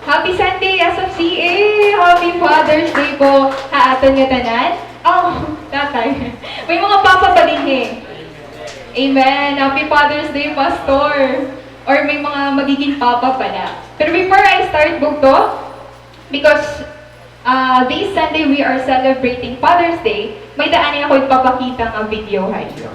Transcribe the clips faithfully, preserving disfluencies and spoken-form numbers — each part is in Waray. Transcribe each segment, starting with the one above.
Happy Sunday, S F C A! Happy Father's Day po ha aton ngatanan. Oh, tatay. May mga papa pa dinhi. Amen. Happy Father's Day, Pastor. Or may mga magiging papa pala. Pero before I start, bugto, because, ah, this Sunday we are celebrating Father's Day, may-ada anay ako ipapakita nga video ha iyo.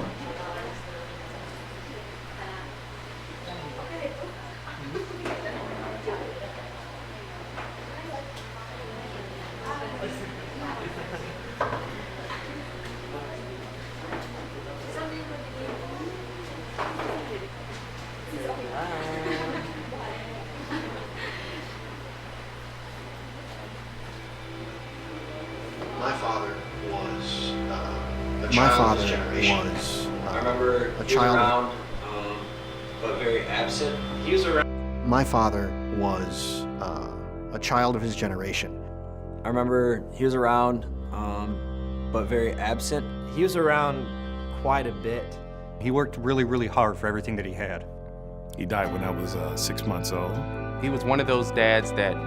My father was, uh, a child of his generation. My father was, uh, a child of... I remember he was around, um, but very absent. He was around. My father was, uh, a child of his generation. I remember he was around, um, but very absent. He was around quite a bit. He worked really, really hard for everything that he had. He died when I was, uh, six months old. He was one of those dads that,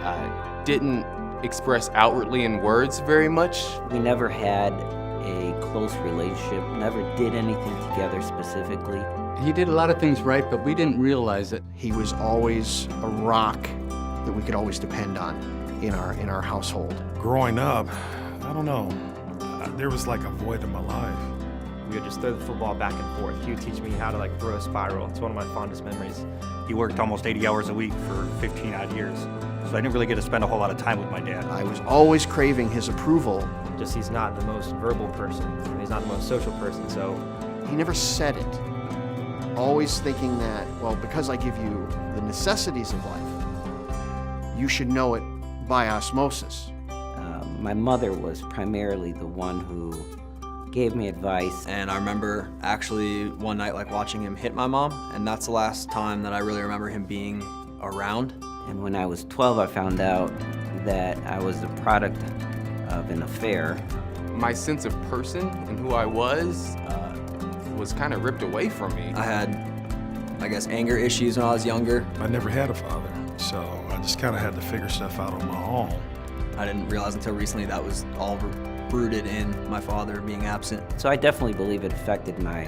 uh, didn't express outwardly in words very much. We never had a close relationship, never did anything together specifically. He did a lot of things right, but we didn't realize that he was always a rock that we could always depend on in our, in our household. Growing up, I don't know. Uh, there was, like, a void in my life. We would just throw the football back and forth. He would teach me how to, like, throw a spiral. It's one of my fondest memories. He worked almost eighty hours a week for fifteen odd years, so I didn't really get to spend a whole lot of time with my dad. I was always craving his approval. Just he's not the most verbal person, and he's not the most social person, so... He never said it. Always thinking that, well, because I give you the necessities of life, you should know it by osmosis. Uh, my mother was primarily the one who gave me advice. And I remember actually one night, like, watching him hit my mom, and that's the last time that I really remember him being around. And when I was twelve, I found out that I was the product of an affair. My sense of person and who I was, uh, was kinda ripped away from me. I had, I guess, anger issues when I was younger. I never had a father, so I just kinda had to figure stuff out on my own. I didn't realize until recently that was all r-, rooted in my father being absent. So I definitely believe it affected my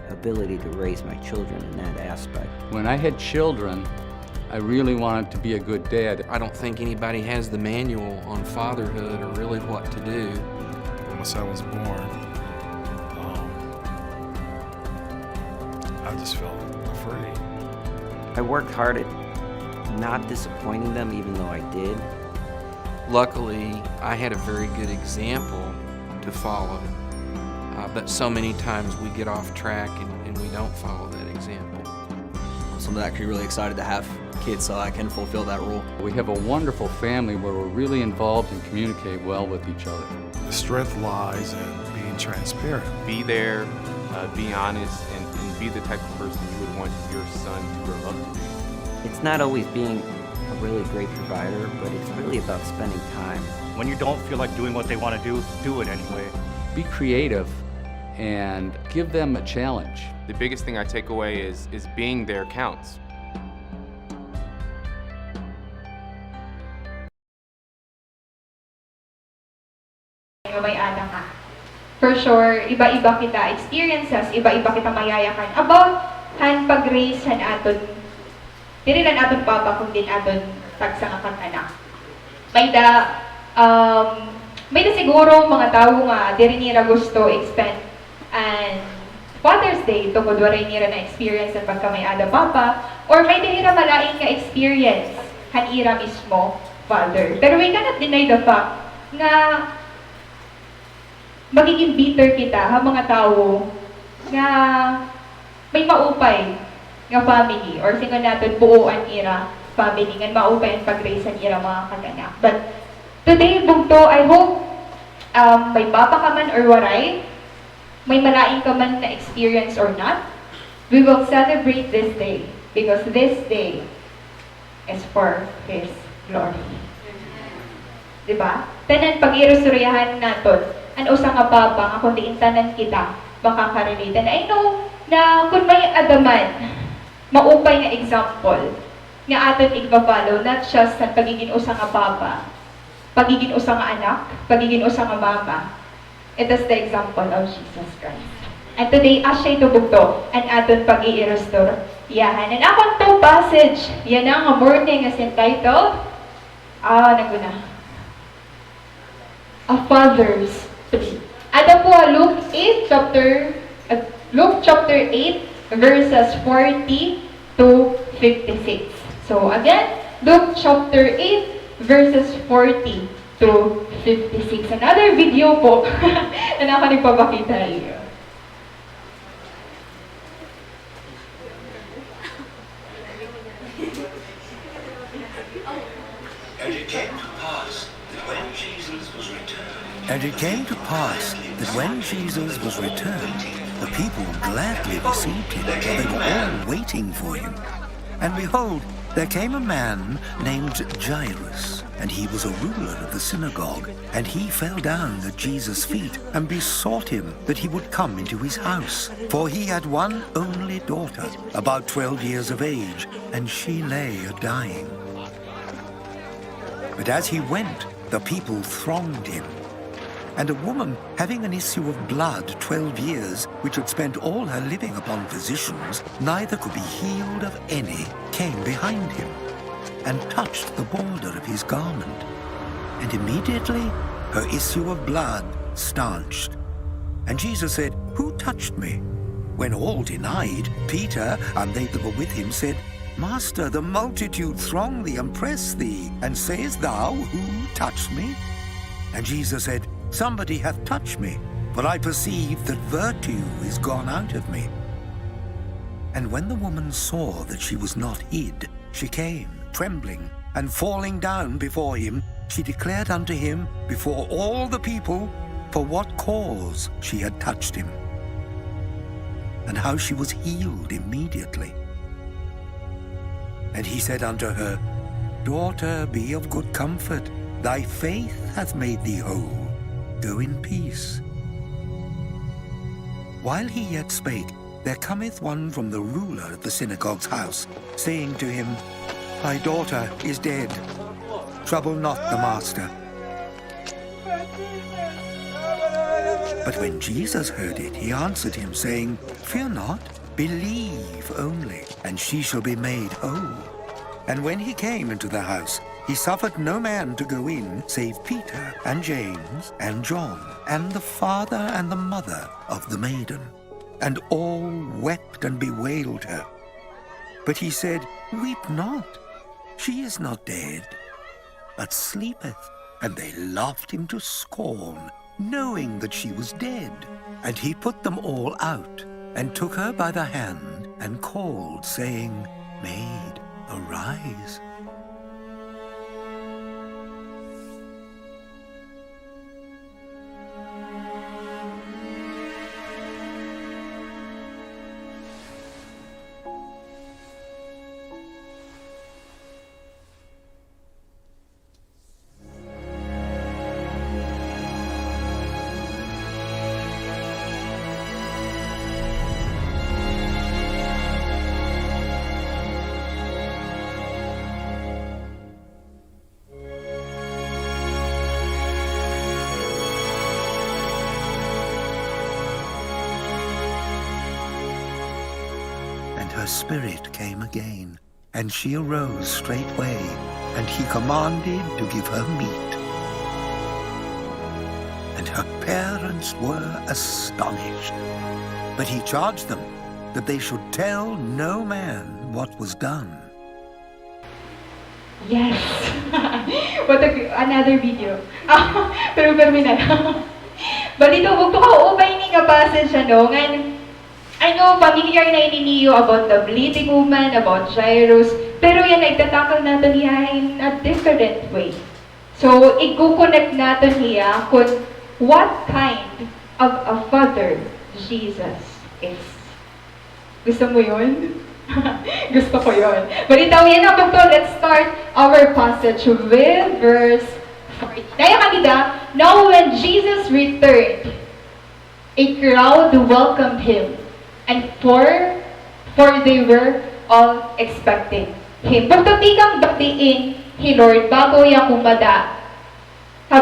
ability to raise my children in that aspect. When I had children, I really wanted to be a good dad. I don't think anybody has the manual on fatherhood or really what to do. When my son was born, um, I just felt afraid. I worked hard at not disappointing them, even though I did. Luckily, I had a very good example to follow, uh, but so many times we get off track and, and we don't follow that example. So I'm actually really excited to have kids so I can fulfill that role. We have a wonderful family where we're really involved and communicate well with each other. The strength lies in being transparent. Be there, uh, be honest, and, and be the type of person you would want your son to grow up to be. It's not always being a really great provider, but it's really about spending time. When you don't feel like doing what they wanna do, do it anyway. Be creative and give them a challenge. The biggest thing I take away is, is being there counts. Nga may-ada ka. For sure, iba-iba kita experiences, iba-iba kita mayayakan about han pag-raise han aton, diri la han aton papa, kundi han aton tagsa nga kag-anak. May-ada, um, may-ada siguro mga tawo nga diri nira gusto i-spend an Father's Day tungod waray nira na-experience an pagkamay-ada papa, or may-ada hira malain nga experience han ira mismo father. Pero we cannot deny the fact nga magiging bitter kita ha mga tawo nga may maupay nga family, or siring naton buo an ira family, ngan maupay an pag-raise han ira mga kag-anak. But today, bugto, I hope, um, may papa ka man or waray, may malain ka man na-experience or not, we will celebrate this day because this day is for His glory. Di ba? Tanan, pag-iistoryahan naton an usa nga papa nga kon diin tanan kita makaka-relate. And I know na kon may-ada man maupay nga example nga aton igpa-follow, not just sa pagigin usa nga papa, pagigin usa nga anak, pagigin usa nga mama. It is the example of Jesus Christ. And today, asya ito bugto an aton pag-iirustor iyahan. An akon two passage yana nga morning is entitled, ah, naguna. A father's plea. Ada po ha Luke eight, chapter, uh, Luke chapter eight, verses forty to fifty-six. So again, Luke chapter eight, verses forty to fifty-six. Another video po. Ano ako nagpapakita iyo? And it came to pass that when Jesus was returned, And it came to pass that when Jesus was returned, the people gladly received him, for they were all waiting for him. And behold, there came a man named Jairus, and he was a ruler of the synagogue, and he fell down at Jesus' feet, and besought him that he would come into his house. For he had one only daughter, about twelve years of age, and she lay a-dying. But as he went, the people thronged him. And a woman having an issue of blood twelve years, which had spent all her living upon physicians, neither could be healed of any, came behind him, and touched the border of his garment. And immediately her issue of blood stanched. And Jesus said, "Who touched me?" When all denied, Peter and they that were with him said, "Master, the multitude throng thee and press thee, and sayest thou, 'Who touched me?'" And Jesus said, "Somebody hath touched me, for I perceive that virtue is gone out of me." And when the woman saw that she was not hid, she came, trembling, and falling down before him, she declared unto him before all the people for what cause she had touched him, and how she was healed immediately. And he said unto her, "Daughter, be of good comfort, thy faith hath made thee whole. Go in peace." While he yet spake, there cometh one from the ruler of the synagogue's house, saying to him, "Thy daughter is dead. Trouble not the master." But when Jesus heard it, he answered him, saying, "Fear not, believe only, and she shall be made whole." And when he came into the house, he suffered no man to go in, save Peter and James and John, and the father and the mother of the maiden. And all wept and bewailed her. But he said, "Weep not. She is not dead, but sleepeth." And they laughed him to scorn, knowing that she was dead. And he put them all out, and took her by the hand, and called, saying, "Maid, arise." And her spirit came again, and she arose straightway, and he commanded to give her meat. And her parents were astonished. But he charged them that they should tell no man what was done. Yes. What a, another video. Pero permi na lang. Bali, ito, bugto ka, ubay ni nga passage, ano, ngan, I know, familiar na ini niyo about the bleeding woman, about Jairus, pero yana, igta-tackle naton hiya in a different way. So, igko-connect naton hiya kun what kind of a father Jesus is. Gusto mo yun? Gusto ko yun. Balitaw yana, bugto. Let's start our passage with verse forty. Naya kandida, "Now when Jesus returned, a crowd welcomed him, and for, for they were all expecting." him. Bugto, tikang ba diin hi Lord bago hiya kumada? Ha,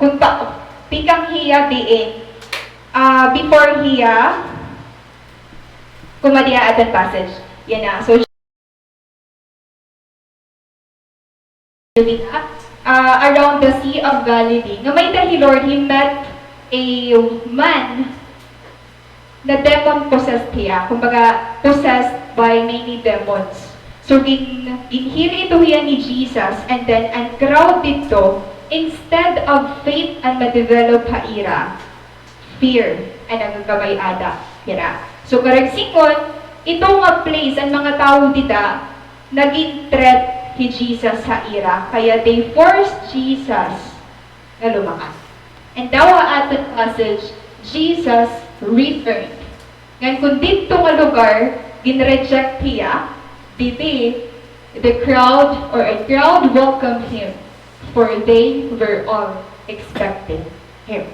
kun pa, tikang hiya diin, ah, before hiya kumadi ha aton passage. Yana. So, ah, around the Sea of Galilee. Nga may-ada hi Lord, he met a man na demon possessed hiya. Kumbaga, possessed by many demons. So, gin-, gin-heal ito hiya ni Jesus, and then, an crowd didto, instead of faith an ma-develop ha ira, fear an nagagabay-ada hira. So, karuyag sidngon, ito nga place, an mga tawo dida, nagin threat hi Jesus ha ira. Kaya they forced Jesus nga lumakat. And daw ha aton passage, Jesus returned. Ngan kun didto nga lugar, gin-reject hiya, didi, the crowd, or a crowd welcomed him, for they were all expecting him.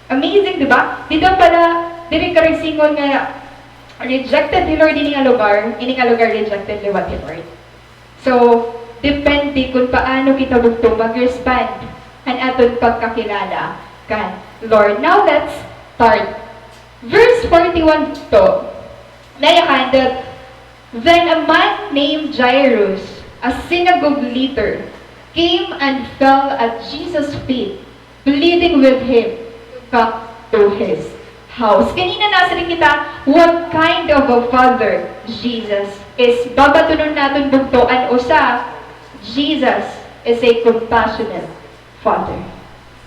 Amazing, di ba? Dida pala, diri karuyag sidngon nga rejected hi Lord ini nga lugar, ini nga lugar rejected liwat hi Lord. So, depende kun paano kita bugto mag-respond han aton pagkakilala kan Lord. Now, let's start. Verse forty-one bugto, nayakan that, "Then a man named Jairus, a synagogue leader, came and fell at Jesus' feet, pleading with him to come to his house." Ganina nasiring kita, what kind of a father Jesus is. Babatunon naton bugto an usa, Jesus is a compassionate father.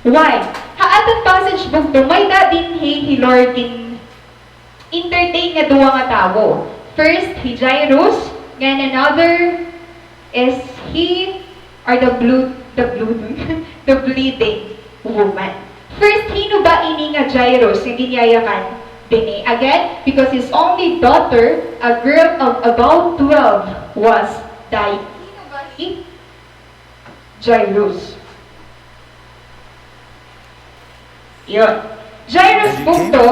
Why? Ha aton passage bugto, may-ada dinhi hi Lord gin-entertain nga duha nga tawo. First, hi Jairus, ngan another is he, or the blue, the blue, the bleeding woman. First, hin-o ba ini nga Jairus nga ginyayakan dinhi? Again, because his only daughter, a girl of about twelve, was dying. Hin-o ba hi Jairus? Yun. Jairus bugto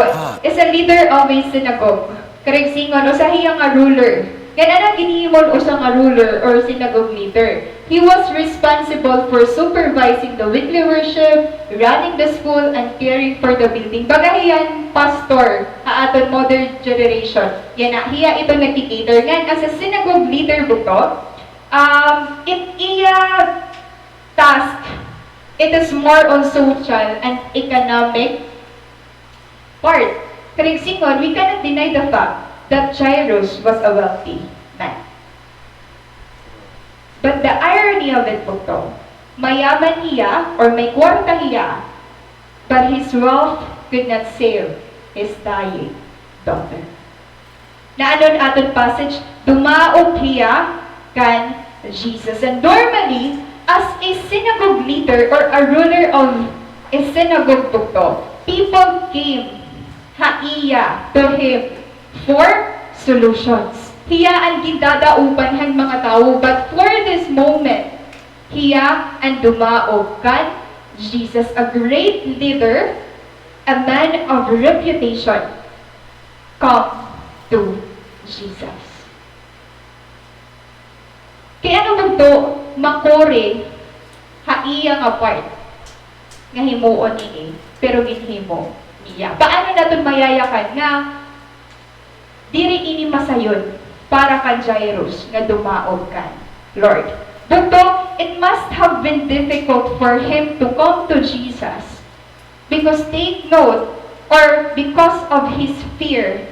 is a leader of a synagogue. Karuyag sidngon, usa hiya nga ruler. Ngan ano an ginhimo han usa nga ruler or synagogue leader? He was responsible for supervising the weekly worship, running the school, and caring for the building. Baga hiya an pastor ha aton modern generation. Yana, hiya ito nagki-cater. Ngan as a synagogue leader bugto, um, it iya task, it is more on social and economic part. Karuyag sidngon, we cannot deny the fact that Jairus was a wealthy man. But the irony of it, bugto, mayaman hiya or may kwarta hiya, but his wealth could not save his dying daughter. Naanon aton passage, dumaop hiya kan Jesus. And normally, as a synagogue leader or a ruler of a synagogue, bugto, people came ha iya, to him, for solutions. Hiya an gindadaupan han mga tawo, but for this moment, hiya an dumaop kan Jesus, a great leader, a man of reputation, come to Jesus. Kay ano bugto makuri ha iya nga part nga himuon ini, pero ginhimo niya? Paano naton mayayakan nga diri ini masayon para kan Jairus nga dumaop kan Lord? Bugto, it must have been difficult for him to come to Jesus. Because take note, or because of his fear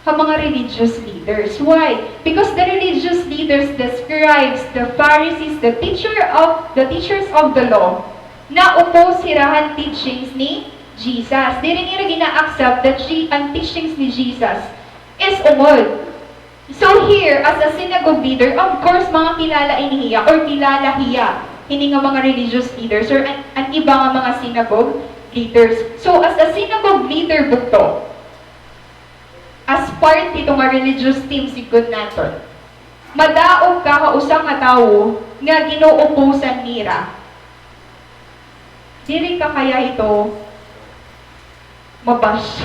ha mga religious leaders. Why? Because the religious leaders, the scribes, the Pharisees, the teacher of, the teachers of the law, na-oppose hira han teachings ni Jesus. Diri nira gina-accept that Je-, an teachings ni Jesus is ungod. So here, as a synagogue leader, of course, mga kilala ini hiya, or kilala hiya hini nga mga religious leaders, or an, an iba nga mga synagogue leaders. So, as a synagogue leader, bugto, as part hito nga religious team, sidngon naton, madaog ka ha usa nga tawo nga gin-uuposan nira, diri ka kaya hito ma-bash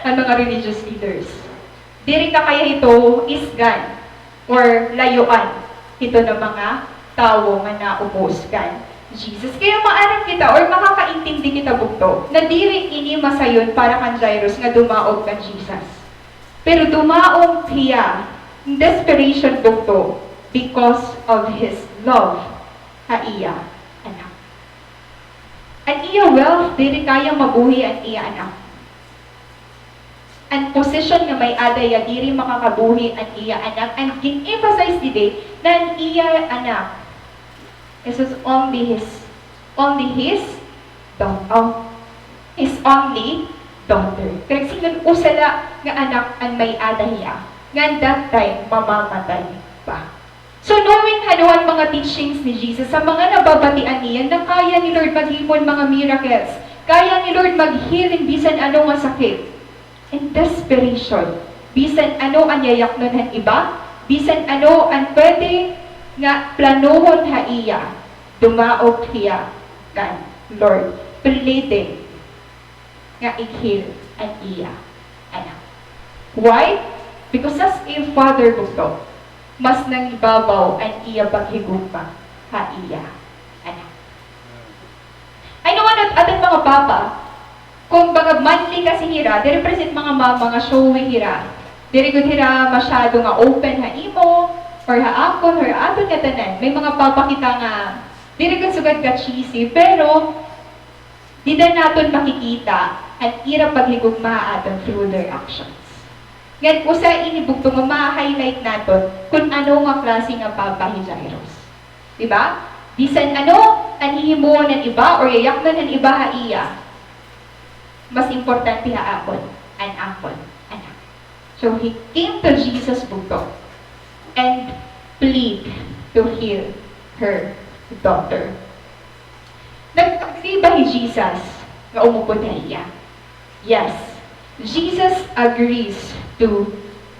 an mga religious leaders. Diri ka kaya hito isgan or layoan. Hito nga mga tawo nga naubos kan Jesus. Kaya maaram kita or makakaintindi kita bugto na diri ini masayon para kan Jairus nga dumaog kan Jesus. Pero dumaog hiya in desperation bugto because of his love ha iya anak. An iya wealth, diri kaya mabuhi an iya anak. An posisyon nga may-ada hiya, diri makakabuhi an iya anak. And gin-emphasize didi na an iya anak is his only his, only his daughter. His only daughter. Karuyag sidngon, usa la nga anak an may-ada hiya. Ngan that time, mamamatay pa. So, knowing, ano, an mga teachings ni Jesus, ha mga nababatian niya, na kaya ni Lord maghimo hin mga miracles, kaya ni Lord mag-heal hin bisan ano nga sakit. In desperation, bisan ano an yayaknon han iba, bisan ano an pwede nga planohon ha iya, dumaog hiya kan Lord, pleading nga i-heal an iya anak. Why? Because as a father, bugto, mas nangibabaw an iya paghigugma ha iya anak. I know, ano, aton mga papa, kumbaga, manly kasi hira, diri present mga mama nga showy hira. Diri gud hira masyado nga open ha imo, or ha akon, or ha aton nga tanan. May mga papa kita nga diri gud sugad ka cheesy, pero dida naton makikita an ira paghigugma ha aton through their actions. Ngan usa ini bugto nga ma-highlight naton kun ano nga klase nga papa hi Jairus. Di ba? Bisan ano an hihimuon han iba or yayaknon han iba ha iya, mas importante ha akon an akon anak. So he came to Jesus, bugto, and plead to heal her daughter. Nag-agree ba hi Jesus nga umupod ha iya? Yes. Jesus agrees to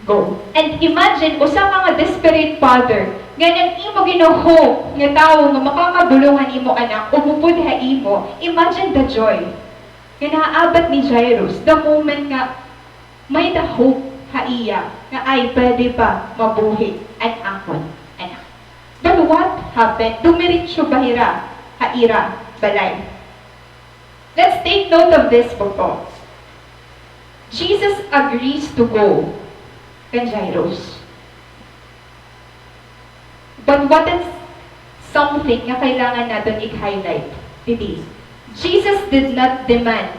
go. And imagine, usa ka nga desperate father, nga an imo gin-hope nga tawo nga makakabulong han imo anak, umupod ha imo. Imagine the joy nga naaabat ni Jairus the moment nga may-ada hope ha iya nga, "Ay, pwede pa mabuhi an akon anak." But what happened? Dumiretso ba hira ha ira balay? Let's take note of this, bugto. Jesus agrees to go kan Jairus. But what is something nga kailangan naton i-highlight didi? Jesus did not demand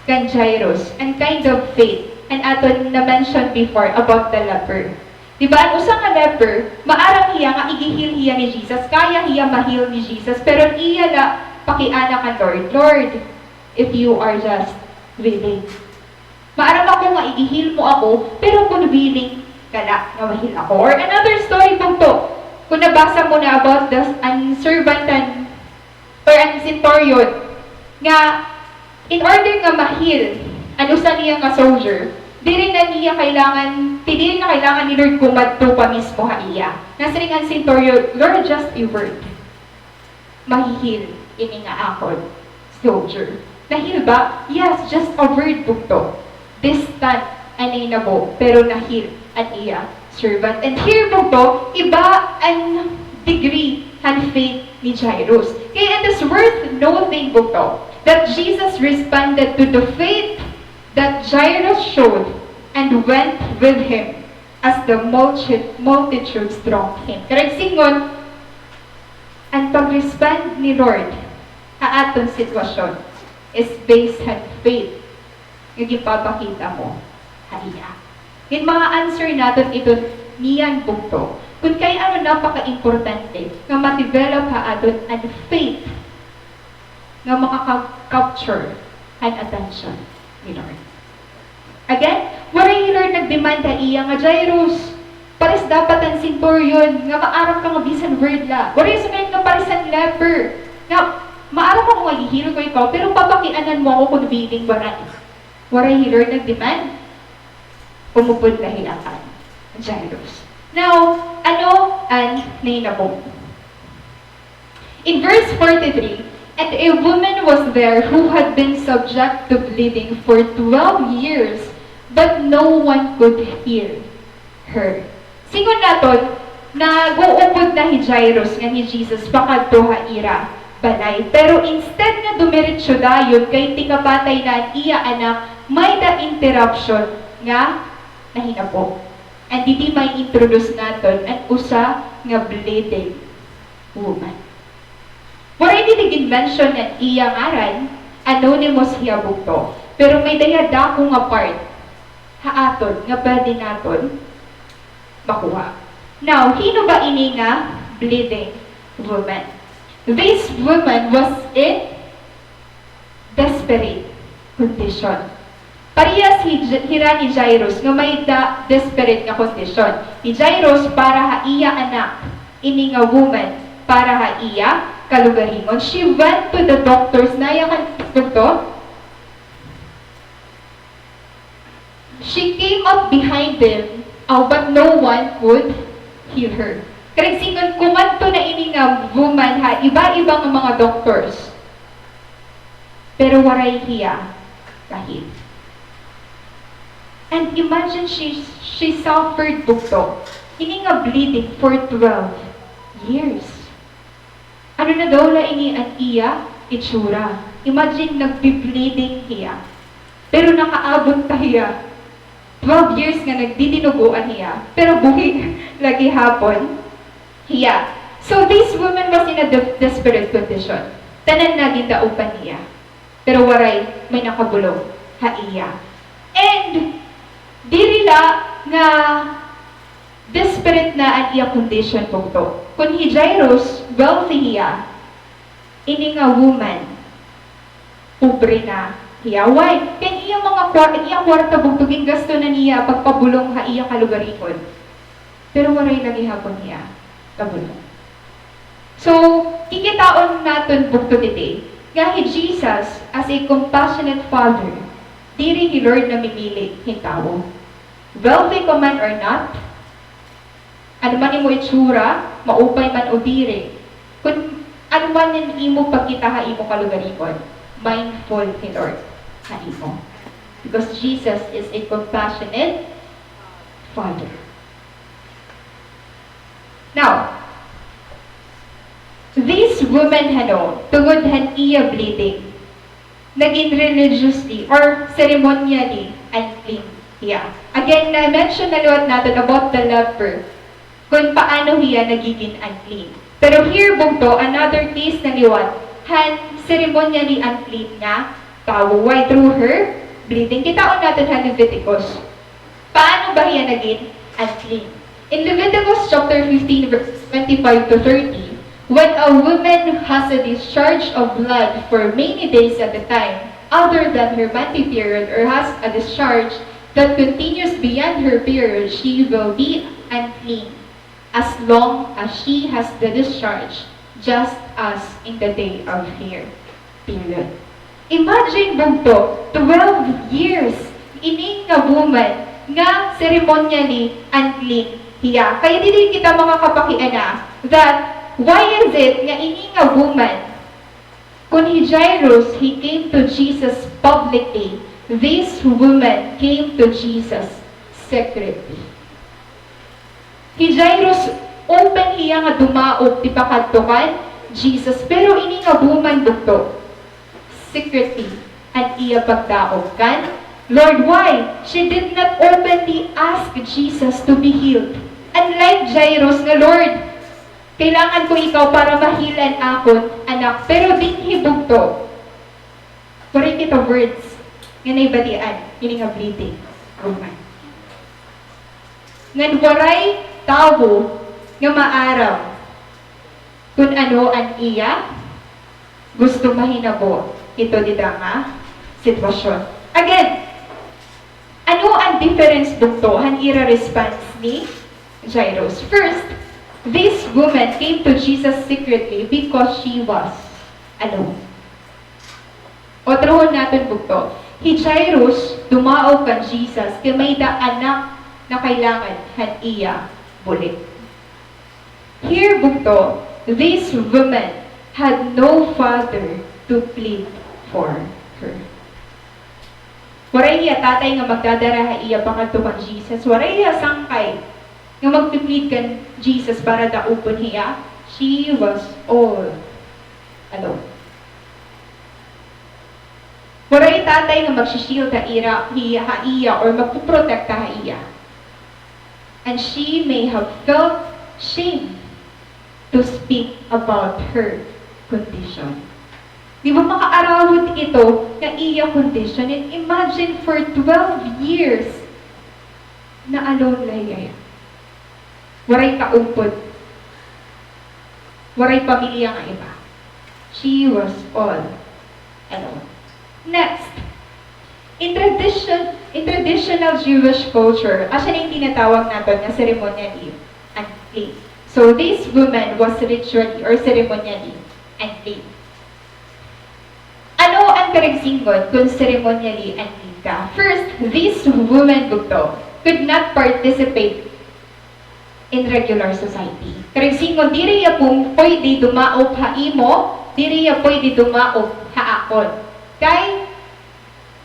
kan Jairus an kind of faith an aton na-mention before about the leper. Di ba, an usa nga leper, maaram hiya nga igi-heal hiya ni Jesus, kaya hiya ma-heal ni Jesus, pero iya la pakiana kan Lord, "Lord, if you are just willing." Maaram ako nga igi-heal mo ako, pero kun willing ka la nga ma-heal ako. Or another story, bugto, kun nabasa mo na about the, an servant an, or an centurion, nga in order nga ma-heal an usa niya nga soldier, diri na niya kailangan, ti diri na kailangan ni Lord kumadto pa mismo ha iya. Nasiring an centurion, "Lord, just a word." Mahi-heal ini nga akon soldier. Na-heal ba? Yes, just a word, bugto. Distant an nahinabo, pero na-heal an iya servant. And here, bugto, iba an degree han faith ni Jairus. Kaya it is worth noting, bugto, that Jesus responded to the faith that Jairus showed and went with him as the multi-, multitudes thronged him. Karuyag sidngon, an pag-respond ni Lord ha aton sitwasyon is based han faith nga ginpapakita mo ha iya. Ngan ma-answer naton iton niyan, bugto, kun kay ano napaka-importante nga ma-develop ha aton an faith nga makaka-capture han attention ni Lord. Again, waray hi Lord nag-demand ha iya nga, "Jairus, pares dapat an centurion nga maaram ka nga bisan word la." Waray siya nga pares an leper nga, "Maaram ako nga igi-heal ko ikaw, pero papakianan mo ako kun willing." Waray. Waray hi Lord nag-demand. Umupod la hiya kan Jairus. Now, ano an nahinabo? In verse forty-three, "And a woman was there who had been subject to bleeding for twelve years, but no one could heal her." Sidngon naton, Nag-uupod na hi Jairus ngan hi Jesus pakadto ha ira balay. Pero instead nga dumiretso dayon kay tikapatay na an iya anak, may-da interruption nga nahinabo. And didi ma-introduce naton an usa nga bleeding woman. Waray didi gin-mention an iya ngaran, anonymous hiya bugto. Pero may-da hiya dako nga part ha aton nga pwede naton makuha. Now, hin-o ba ini nga bleeding woman? This woman was in desperate condition. Parehas hi J-, hira ni Jairus nga may-da desperate nga condition. Hi Jairus para ha iya anak, ini nga woman para ha iya kalugaringon. She went to the doctors, naya kan doktor. She came up behind them, uh, but no one could heal her. Karuyag sidngon, kumadto na ini nga woman ha iba-iba nga mga doctors. Pero waray hiya ka-heal. And imagine, she, she suffered bugto ini nga bleeding for twelve years. Ano na daw la ini an iya itsura? Imagine, nagbi-bleeding hiya. Pero nakaabot pa hiya twelve years nga nagdidinugoan hiya, pero buhi la gihapon hiya. So this woman was in a de-, desperate condition. Tanan na gindaopan niya. Pero waray may nakabulong ha iya. And diri la nga desperate na an iya condition bugto. Kon hi Jairus, wealthy hiya, ini nga woman, pobre na hiya. Why? Kay iya mga kwar-, iya kwarta bugto, gingasto na niya pagpabulong ha iya kalugaringon. Pero waray la gihapon hiya kabulong. So, kikitaon naton bugto didi nga hi Jesus, as a compassionate father, diri hi Lord namimili hin tawo. Wealthy ka man or not, ano man imo itsura, maupay man o diri, kon ano man an imo pagkita ha imo kalugaringon, mindful hi Lord ha imo. Because Jesus is a compassionate father. Now, this woman, hano, tungod han iya bleeding, nagin religiously or ceremonially unclean hiya. Again, na-mention na liwat naton about the leper, kon paano hiya nagigin unclean. Pero here bugto, another case na liwat han ceremonially unclean nga tawo. Why? Through her bleeding. Kitaon naton ha Leviticus. Paano ba hiya nagin unclean? In Leviticus chapter fifteen, verses twenty-five to thirty, when a woman has a discharge of blood for many days at a time, other than her monthly period, or has a discharge that continues beyond her period, she will be unclean as long as she has the discharge, just as in the day of her period. Imagine bugto, twelve years, ini nga woman nga ceremonially unclean hiya. Kaya diri kita makakapakiana that why is it nga ini nga woman, kon hi Jairus, he came to Jesus publicly, this woman came to Jesus secretly. Hi Jairus, open hiya nga dumaop tipakadto kan Jesus, pero ini nga woman bugto, secretly an iya pagdaop kan Lord. Why? She did not openly ask Jesus to be healed. Unlike Jairus nga, "Lord, kailangan ko ikaw para ma-heal an akon anak." Pero dinhi bugto, waray kita words nga naibatian ini nga bleeding woman. Ngan waray tawo nga maaram kon ano an iya gusto mahinabo hito dida nga sitwasyon. Again, ano an difference bugto han ira response ni Jairus? First, this woman came to Jesus secretly because she was alone. Otrohon naton bugto, hi Jairus dumaop kan Jesus kay may-da anak nga kailangan han iya bulig. Here bugto, this woman had no father to plead for her. Waray hiya tatay nga magdadara ha iya pakadto kan Jesus. Waray hiya sangkay nga magpi-plead kan Jesus para daupon hiya, she was all alone. Waray tatay nga magsi-shield ha ira, hiya, ha iya, or magpoprotekta ha iya. And she may have felt shame to speak about her condition. Di ba makaarawod ito nga iya condition? And imagine, for twelve years, na-alone la hiya. Waray kaupod. Waray pamilya nga iba. She was all alone. Next, in tradition, in traditional Jewish culture, asya na it tinatawag naton nga ceremonially unclean. So, this woman was ritually or ceremonially unclean. Ano an karigsingon kon ceremonially unclean ka? First, this woman bugto could not participate in regular society. Karigsingon, diri hiya pum-, pwede dumaop ha imo, diri hiya pwede dumaop ha akon. Kay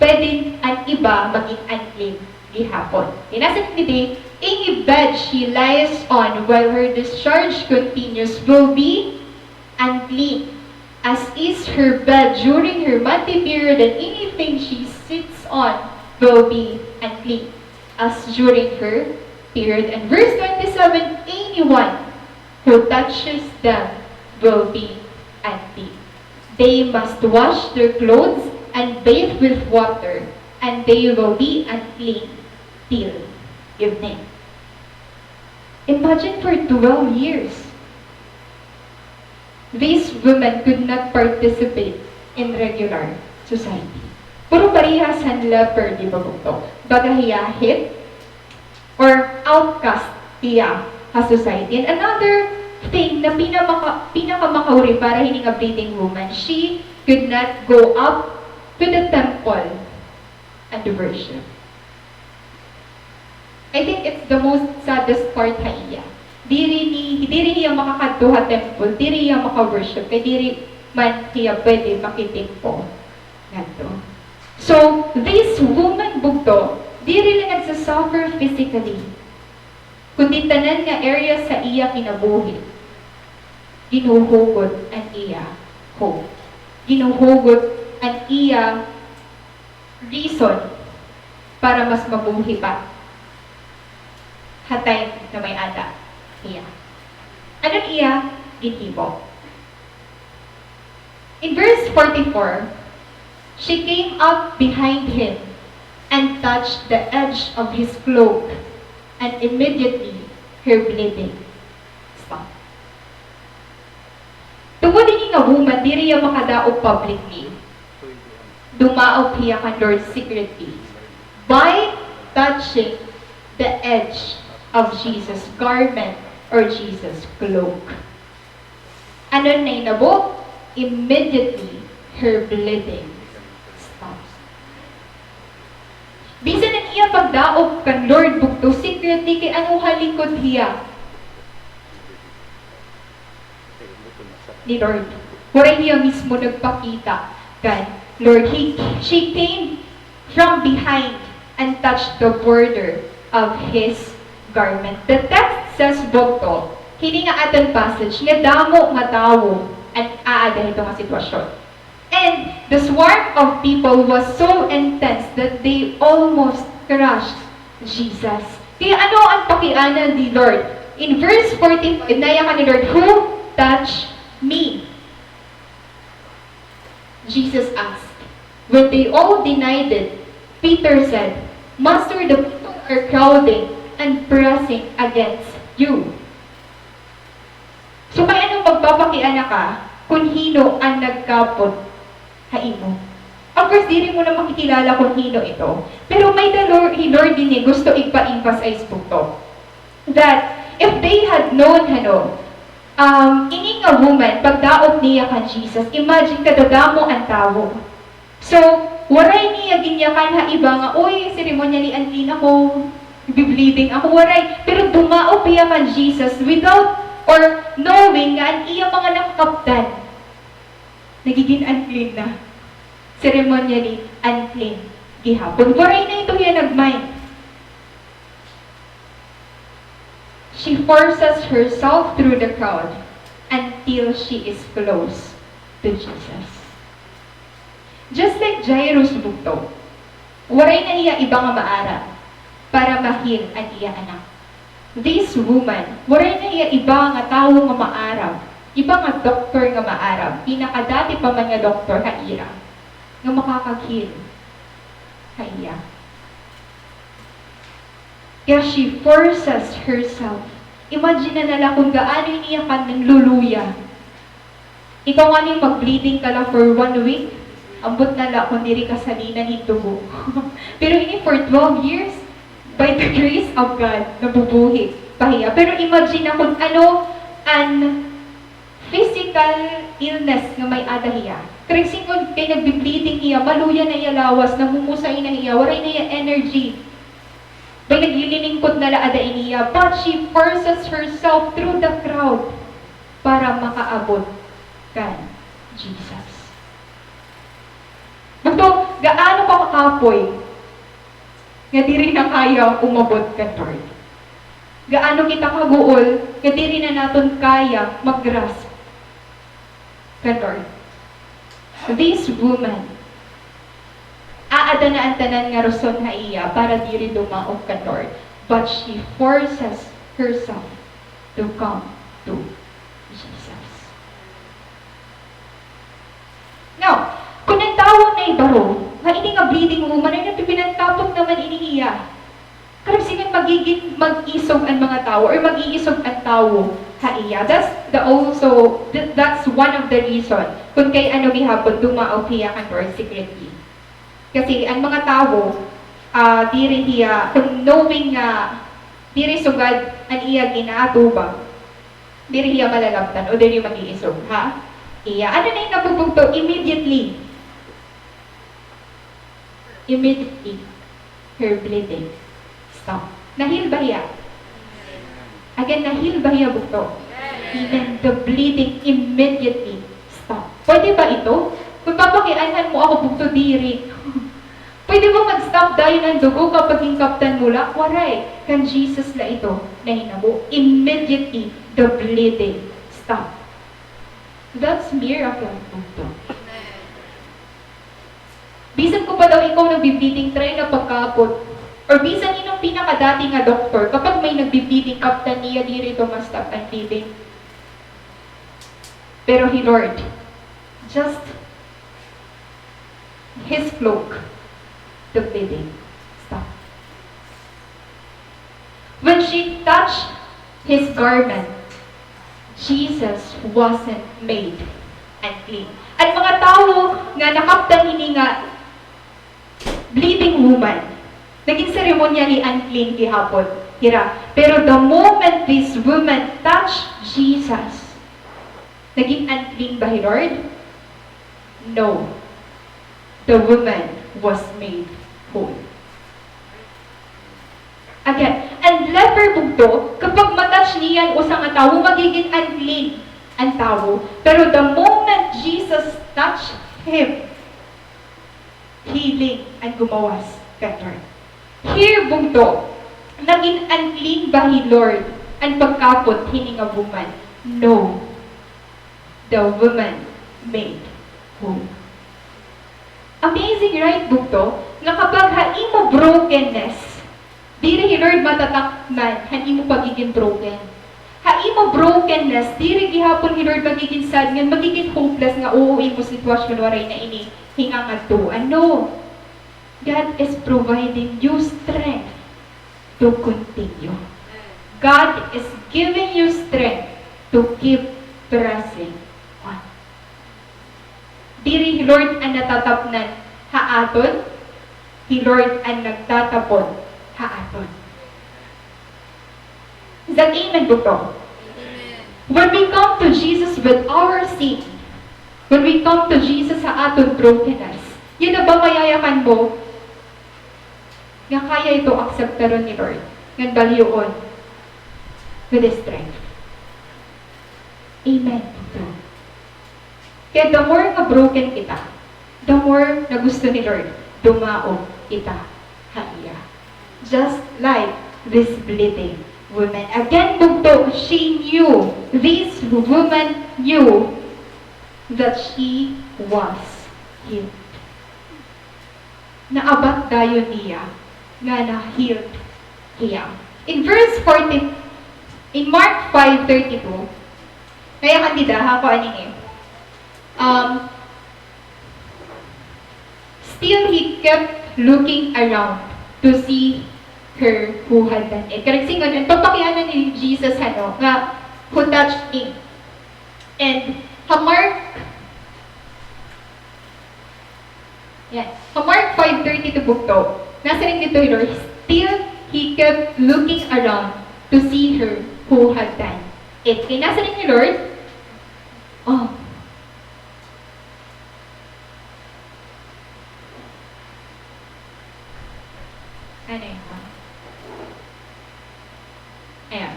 pwede an iba maging unclean gihapon. Inasat ni di, any bed she lies on while her discharge continues will be unclean, as is her bed during her monthly period, and anything she sits on will be unclean, as during her period. And verse twenty-seven, anyone who touches them will be unclean. They must wash their clothes and bathe with water, and they will be unclean till evening. Imagine, for twelve years, this woman could not participate in regular society. Puro parehas han leper, di ba, bugto? Baga hiya hit or outcast hiya ha society. And another thing na pinamaka-, pinakamakauri para hini nga bleeding woman, she could not go up to the temple and worship. I think it's the most saddest part ha iya. Diri ni, diri hiya makakadto ha temple, diri hiya maka-worship, kay diri man hiya pwede makitimpo ngadto. So, this woman bugto, diri la nagsasuffer physically, kundi tanan nga area sa iya kinabuhi, ginhuhugot an iya hope. Ginhuhugot an iya reason para mas mabuhi pa ha time na may-ada hiya. Ano an iya ginhimo? In verse forty-four, she came up behind him and touched the edge of his cloak, and immediately her bleeding stopped. Tungod ini nga woman, diri hiya makadaog publicly. Dumaog hiya kan Lord secretly by touching the edge of Jesus' garment or Jesus' cloak. Ano an nahinabo? Immediately, her bleeding stopped. Bisan an iya pagdaog kan Lord bugto, secretly, kay ano, ha likod hiya ni Lord. Waray hiya mismo nagpakita kan Lord. He, she came from behind and touched the border of his garment. The text says bugto, hini nga aton passage, nga damo nga tawo an aada hito nga sitwasyon. And the swarm of people was so intense that they almost crushed Jesus. Kaya ano an pakiana ni Lord? In verse forty-five, nayakan ni Lord, "Who touched me?" Jesus asked. When they all denied it, Peter said, "Master, the people are crowding and pressing against you." So, kay ano magpapakiana ka kun hin-o an nagkapot ha imo? Of course, diri mo na makikilala kun hin-o ito. Pero may-ada Lord, hi Lord dinhi gusto igpa-emphasize bugto that if they had known, ano, um, ini nga woman, pagdaog niya kan Jesus, imagine, kadadamo an tawo. So, waray niya ginyakan ha iba nga, "Uy, ceremonially unclean ako, nagbi-bleeding ako," waray. Pero dumaog hiya kan Jesus without or knowing nga an iya mga nakakaptan, nagigin unclean na. Ceremonially unclean gihapon. Waray na ito hiya nag-mind. forces herself through the crowd until she is close to Jesus. Just like Jairus, bugto, waray na hiya iba nga maarab para ma-heal an iya anak. This woman, waray na hiya iba nga tawo nga maarab, iba nga doktor nga maarab, pinakadati pa man nga doktor ha ira, nga makakag-heal ha iya. Kaya she forces herself. Imagine na la kon gaano ini iya kanluluya. Ikaw ngani mag-bleeding ka la for one week, ambot na la kon diri ka salinan hin dugo. Pero ini for twelve years, by the grace of God, nabubuhi pa hiya. Pero imagine na kon ano an physical illness nga may-ada hiya. Karuyag sidngon kay nagbi-bleeding hiya, maluya na iya lawas, namumusay na hiya, waray na iya energy. May naglilingkod na la ada ini iya, but she forces herself through the crowd para makaabot kan Jesus. Bugto, gaano ka kakapoy nga diri na kaya umabot kan Lord? Gaano kita kaguol nga diri na naton kaya mag-grasp kan Lord? This woman, aada na an tanan nga rason ha iya para diri dumaog kan Lord, but she forces herself to come to Jesus. Now, kon an tawo nahibaro nga ini nga bleeding woman ay nagpipinangkapot naman ini hiya, karuyag sidngon magigin mag-isog an mga tawo or mag-iisog an tawo ha iya. That's the also, th-, that's one of the reason kon kay ano gihapon dumaog hiya kan Lord secretly. Kasi an mga tawo, ah, diri hiya, kon knowing nga diri sugad an iya ginaatubang, diri hiya malalabtan o diri mag-iisog ha iya. Ano na it nahitabo, bugto? Immediately. Immediately, her bleeding stopped. Na-heal ba hiya? Again, na-heal ba hiya, bugto? Amen. The bleeding immediately stopped. Pwede ba ito? Kon papakianhan mo ako, bugto, diri. Pwede ba mag-stop dayon an dugo kapag ginkaptan mo la? Waray. Kan Jesus la ito nahitabo. Immediately, the bleeding stopped. That's miracle, bugto. Amen. Bisan kon pa daw ikaw nagbi-bleeding, try na pagkapot. Or bisan hin-o an pinakadati nga doktor, kapag may nagbi-bleeding, kaptan niya, diri ito ma-stop an bleeding. Pero hi Lord, just His cloak, the bleeding stopped. When she touched His garment, Jesus wasn't made unclean. An mga tawo nga nakaptan hini nga bleeding woman, naging ceremonially unclean gihapon hira. Pero the moment this woman touched Jesus, naging unclean ba hi Lord? No. The woman was made whole. Again, an leper, bugto, kapag ma-touch niya an usa nga tawo, magigin unclean an tawo. Pero the moment Jesus touched him, healing an gumawas kan Lord. Here, bugto, nagin unclean ba hi Lord an pagkapot hini nga woman? No. The woman made whole. Amazing, right, bugto? Nga kapag ha imo brokenness, diri hi Lord matatakman han imo pagigin broken. Ha imo brokenness, diri gihapon hi Lord magigin sad ngan magigin hopeless nga, "Oo, imo sitwasyon waray na ini hingangadtuan." No. God is providing you strength to continue. God is giving you strength to keep pressing on. Diri hi Lord an natatapnan ha aton, hi Lord an nagtatapon ha aton. Is that amen, bugto? Amen. When we come to Jesus with our sin, when we come to Jesus ha aton brokenness, yana ba mayayakan mo nga kaya ito akseptaron ni Lord ngan balyoon with His strength? Amen, bugto. Kaya the more nga broken kita, the more nga gusto ni Lord dumaog kita ha iya. Just like this bleeding woman. Again, bugto, she knew. This woman knew that she was healed. Naabat dayon niya nga na-healed hiya. In verse forty, in Mark five thirty-two, kaya kandida, ha, kuan ini. Um, still he kept looking around to see her who had done it. Karuyag siring, an pagpakiana ni Jesus, ano, nga, "Who touched me?" And ha Mark, yan. Ha Mark five thirty-two, bugto, nasiring didto hi Lord, "Still he kept looking around to see her who had done it." Kay nasiring hi Lord, oh. Ano yun? Ayan.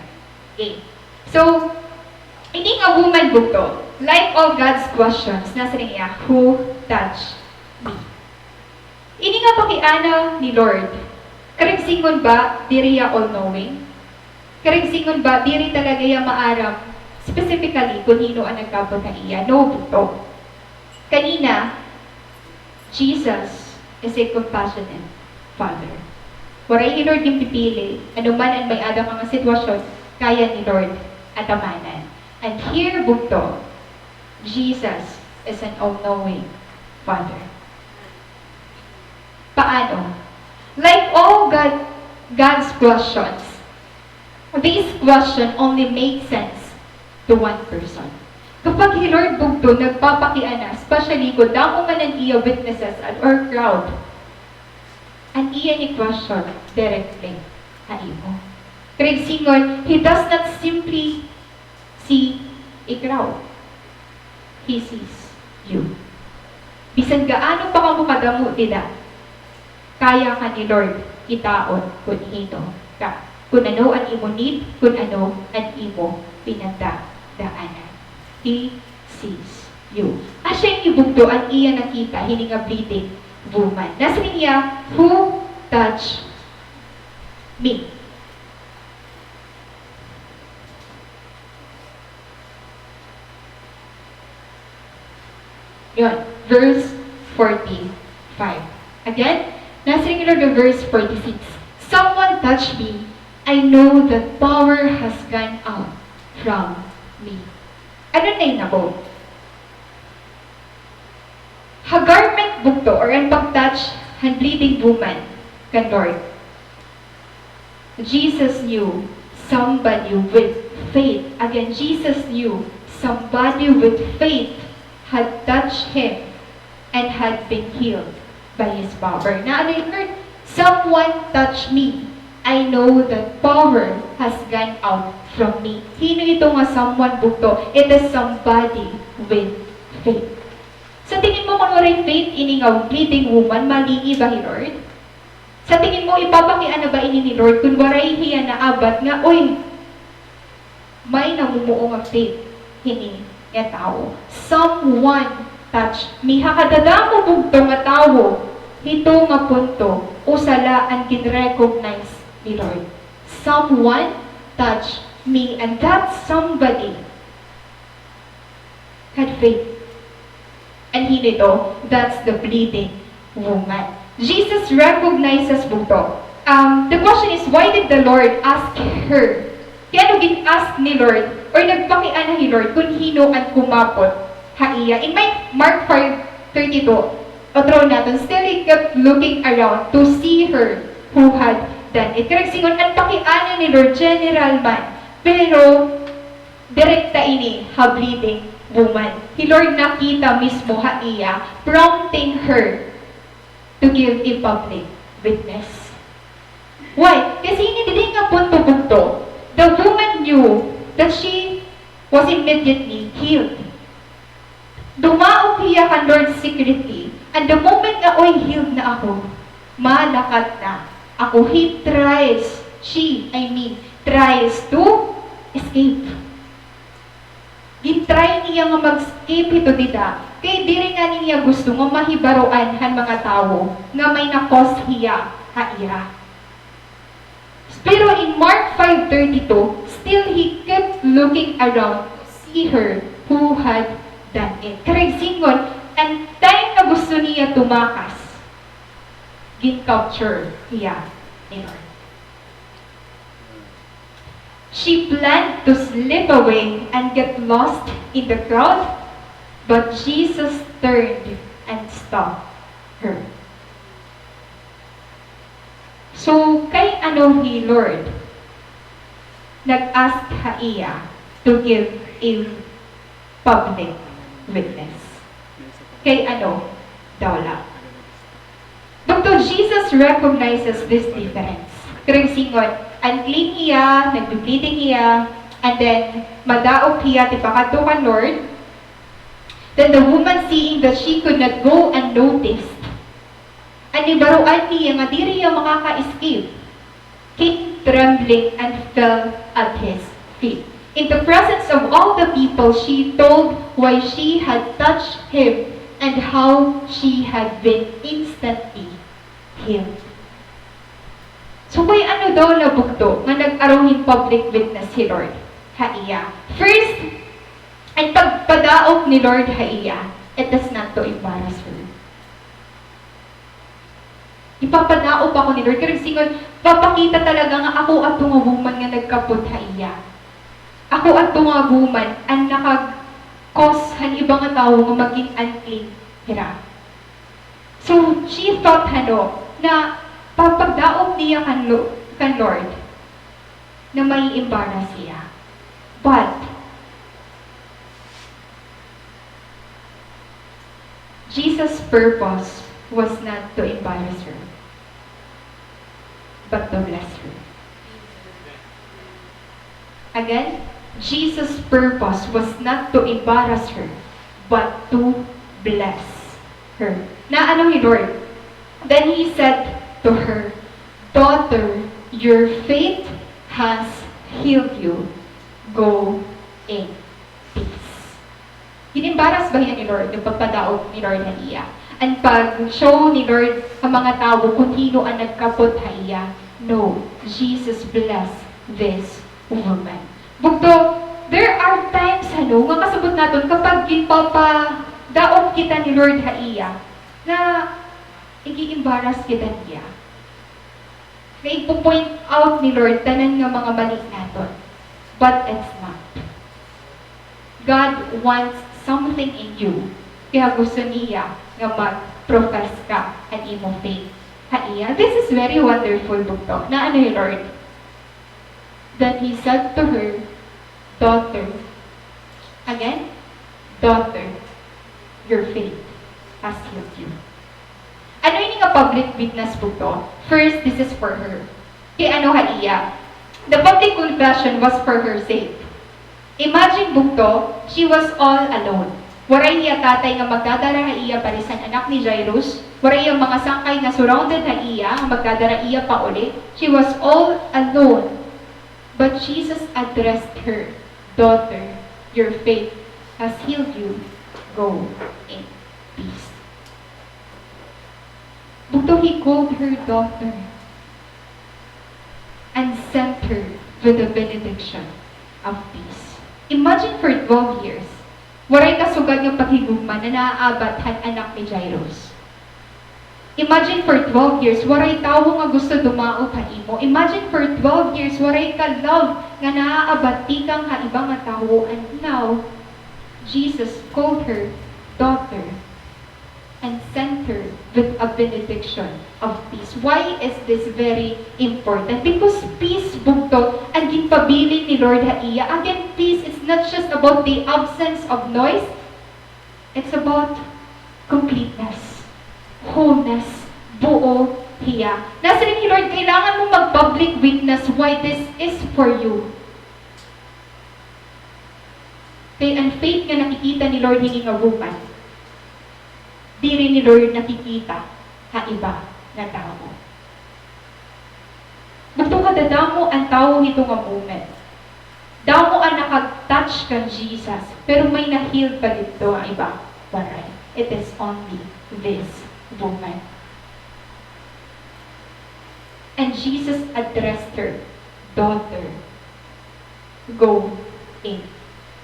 Okay. So, ini nga woman, bugto, like all God's questions, nasiring hiya, "Who touched me?" Ini nga pakiana ni Lord, karuyag siring ba diri hiya all-knowing? Karuyag siring ba diri talaga hiya maaram specifically kun hin-o an nagkabot ha iya? No, bugto. Kanina, Jesus is a compassionate Father. Waray hi Lord ginpipili, ano man an may-ada ka nga sitwasyon, kaya ni Lord atamanan. And here, bugto, Jesus is an all-knowing Father. Paano? Like all God, God's questions, this question only makes sense to one person. Kapag hi Lord bugto nagpapakiana, especially kun damo man an iya witnesses or crowd, an iya ini-question directly ha imo. Karuyag siring, he does not simply see a crowd. He sees you. Bisan gaano pa kamo kadamo dida, kaya ka ni Lord kitaon kun hin-o ka, kun ano an imo need, kun ano an imo pinagdadaanan. He sees you. Asya ini, bugto, an iya nakita hini nga bleeding woman. Nasiring hiya, "Who touched me?" Yun, verse forty-five. Again, nasiring hi Lord ha verse forty-six, "Someone touched me. I know that power has gone out from me." Ano an nahinabo? Ha garment, bugto, or an pag-touch han bleeding woman kan Lord, Jesus knew somebody with faith. Again, Jesus knew somebody with faith had touched him and had been healed by his power. Na ano yun, Lord? "Someone touched me. I know that power has gone out from me." Hin-o ito nga someone, bugto? It is somebody with faith. Sa tingin mo, kun waray faith ini nga bleeding woman, malingi ba hi Lord? Sa tingin mo, ipapakiana ba ini ni Lord kun waray hiya naabat nga, "Uy, may namumuo nga faith hini nga tawo. Someone touched me." Ha kadadamo, bugto, nga tawo, hito nga punto, usa la an gin-recognize ni Lord. "Someone touched me," and that somebody had faith. And hin-o ito? That's the bleeding woman. Jesus recognizes, bugto. Um, the question is, why did the Lord ask her? Kay ano gin-ask ni Lord, or nagpakiana hi Lord, kun hin-o an kumapot ha iya? In my Mark five thirty-two, otro naton, "Still he kept looking around to see her who had done it." Karuyag siring, an pakiana ni Lord, general man. Pero, direkta ini ha bleeding woman. Hi Lord nakita mismo ha iya, prompting her to give a public witness. Why? Kasi ini didi nga punto, bugto, the woman knew that she was immediately healed. Dumaog hiya kan Lord secretly, and the moment nga, "Uy, healed na ako, malakat na ako." He tries, she, I mean, tries to escape. Gin-try niya nga mag-escape hito dida, kay diri ngani niya gusto nga mahibaroan han mga tawo nga may na-cause hiya ha ira. Pero in Mark five thirty-two, still he kept looking around to see her who had done it. Karuyag sidngon, an time nga gusto niya tumakas, gin-capture hiya ni Lord. She planned to slip away and get lost in the crowd, but Jesus turned and stopped her. So, kay ano hi Lord nag-ask ha iya to give a public witness? Kay ano daw la? Bugto, Jesus recognizes this difference. Karuyag sidngon, unclean hiya, nagbi-bleeding hiya, and then madaop hiya tipakadto kan Lord. Then the woman, seeing that she could not go unnoticed, an nibaroan niya nga diri hiya makaka-escape, came trembling and fell at his feet. In the presence of all the people, she told why she had touched him and how she had been instantly healed. So, kay ano daw la bugto nga nag-aro hin public witness hi Lord ha iya? First, an pagpadaop ni Lord ha iya, it is not to embarrass her. Ipapadaop ako ni Lord. Karuyag sidngon, papakita talaga nga ako adto nga woman nga nagkapot ha iya. Ako adto nga woman an nakag-cause han iba nga tawo nga maging unclean hira. So, she thought, hano, na papagdaop niya kan Lo-, kan Lord, na mai-embarrass hiya. But, Jesus' purpose was not to embarrass her, but to bless her. Again, Jesus' purpose was not to embarrass her, but to bless her. Na ano hi Lord? Then he said to her, "Daughter, your faith has healed you. Go in peace." Gin-embarrass ba hiya ni Lord, an pagpadaop ni Lord ha iya? An pag-show ni Lord ha mga tawo kon hin-o an nagkapot ha iya? No, Jesus blessed this woman. Bugto, there are times, hano, nga kasabot naton kapag ginpapadaop kita ni Lord ha iya, nga igi-embarrass kita niya. Nga igpo-point out ni Lord tanan nga mga mali naton. But it's not. God wants something in you. Kaya gusto niya nga mag-profess ka an imo faith ha iya. This is very wonderful, bugto. Na ano hi Lord? Then he said to her, "Daughter." Again, "Daughter, your faith has healed you." Ano ini nga public witness, bugto? First, this is for her. Kay ano ha iya? The public confession was for her sake. Imagine, bugto, she was all alone. Waray hiya tatay nga magdadara ha iya paris han anak ni Jairus. Waray hiya mga sangkay nga surrounded ha iya nga magdadara iya pauli. She was all alone. But Jesus addressed her, "Daughter, your faith has healed you. Go in peace." Bugto, he called her daughter and sent her with the benediction of peace. Imagine for twelve years, waray kasugad nga paghigugma nga naaabat han anak ni Jairus. Imagine for twelve years, waray tawo nga gusto dumaop ha imo. Imagine for twelve years, waray ka love nga naaabat tikang ha iba nga tawo. And now, Jesus called her daughter and sent her with a benediction of peace. Why is this very important? Because peace, bugto, an ginpabilin ni Lord ha iya. Again, peace is not just about the absence of noise. It's about completeness, wholeness, buo hiya. Nasiring hi Lord, kailangan mo mag-public witness why this is for you. Kay an faith nga nakikita ni Lord hini nga woman, diri ni Lord nakikita ha iba nga tawo. Bugto, kadadamo an tawo hito nga moment. Damo an nakag-touch kan Jesus, pero may na-heal pa didto nga iba? Waray. It is only this woman. And Jesus addressed her "Daughter, go in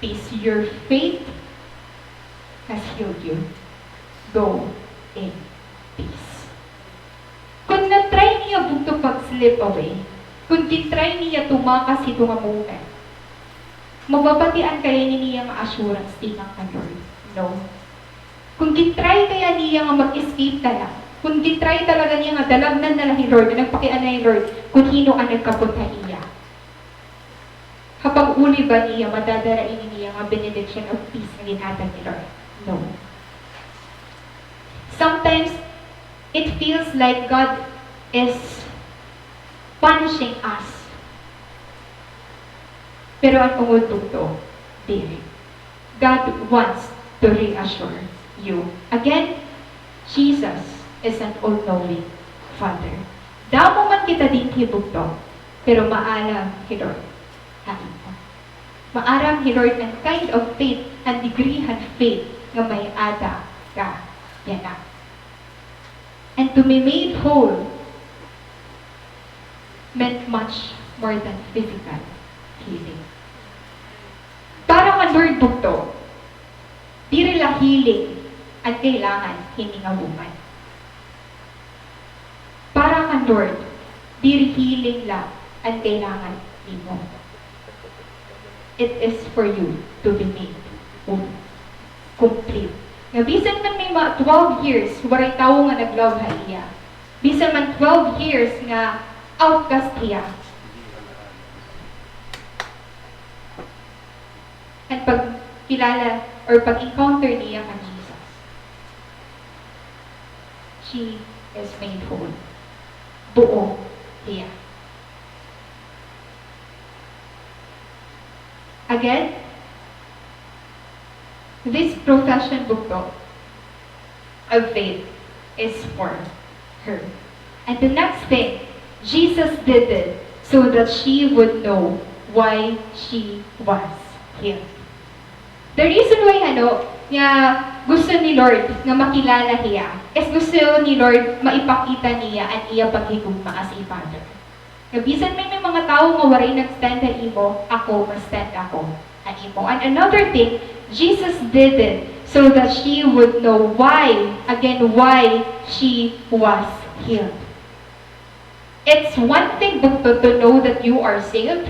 peace. Your faith has healed you. Go in peace." Kon na-try niya bugto pag-slip away, kon gin-try niya tumakas hito nga moment, mababatian kaya niya nga assurance tikang kan Lord? No. Kon gin-try kaya niya nga mag-escape na la, kon gin-try talaga niya nga dalagnan na la hi Lord, nga nagpakiana hi Lord kon hin-o an nagkapot ha iya, ha pag-uli ba niya madadara ini niya nga benediction of peace nga ginhatag ni Lord? No. Sometimes, it feels like God is punishing us. Pero an ungod bugto, diri. God wants to reassure you. Again, Jesus is an all-knowing Father. Damo man kita dinhi bugto, pero maaram hi Lord ha imo. Maaram hi Lord an kind of faith, an degree han faith nga may-ada ka yana. And to be made whole meant much more than physical healing. Para kan Lord bugto, diri la healing an kailangan hini nga woman. Para kan Lord, diri healing la an kailangan nimo. It is for you to be made whole, complete. Nga bisan man may mga twelve years, waray tawo nga nag-love ha iya. Bisan man twelve years nga outcast hiya. An pagkilala or pag-encounter niya kan Jesus, she is made whole. Buo hiya. Again, this profession bugto of faith is for her. And the next thing, Jesus did it so that she would know why she was healed. The reason why, ano, nga gusto ni Lord nga makilala hiya is gusto ni Lord maipakita niya an iya paghigugma as a father. Nga bisan may, may mga tawo nga waray nag-stand ha imo, ako, ma-stand ako ha imo. And another thing, Jesus did it so that she would know why, again, why she was healed. It's one thing bugto to know that you are saved,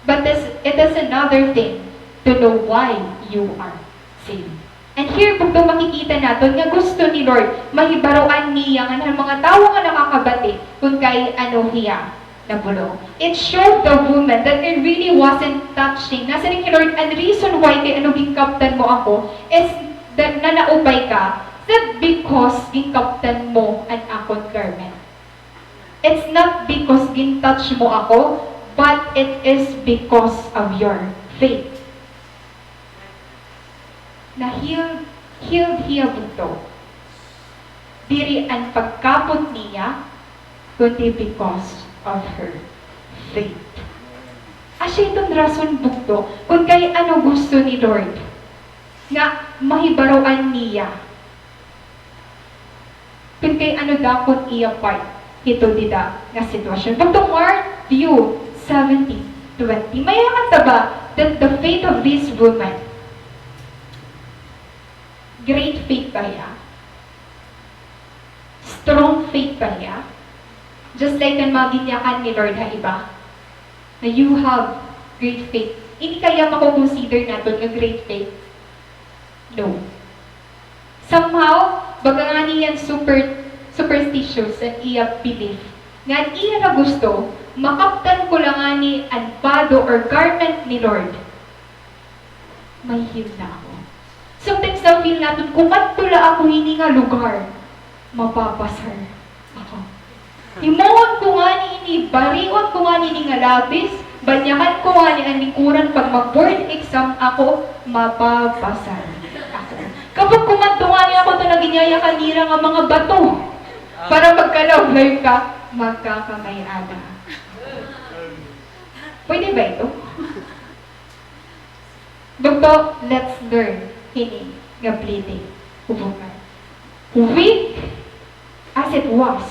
but this, it is another thing to know why you are saved. And here, bugto, makikita naton nga gusto ni Lord, mahibaroan niya ngan han mga tawo nga nakakabati kon kay ano hiya nabulong. It showed the woman that it really wasn't touching. Nasiring hi Lord, an reason why kay ano ginkaptan mo ako is that nanaupay ka, not because ginkaptan mo an akon garment. It's not because gin-touch mo ako, but it is because of your faith. Na-healed, healed hiya bugto. Diri an pagkapot niya, kundi because of her faith. Asya iton rason bugto, kon kay ano gusto ni Lord nga mahibaroan niya kon kay ano dakot iya part hito dida nga sitwasyon. Bugto, Matthew seventeen twenty. May-ada man ta ba that the faith of this woman, great faith ba hiya? Strong faith ba hiya? Just like an mga ginyakan ni Lord ha iba, na you have great faith. Ini kaya mako-consider naton nga great faith? No. Somehow, baga ngani an super, superstitious an iya belief. Nga an iya ra gusto, makaptan ko la ngani an bado or garment ni Lord, ma-heal na ako. Sometimes na-feel naton, kumadto la ako hini nga lugar, mapapasar ako. Himuon ko ngani ini, barion ko ngani ini nga lapis, banyakan ko ngani an lingkuran, pag mag-board exam ako, mapapasar ako. Kapag kumadto ngani ako hito nga ginyayakan nira nga mga bato para magka-love life ka, magkakamay-ada. Pwede ba ito? Bugto, let's learn hini nga bleeding. Weak as it was,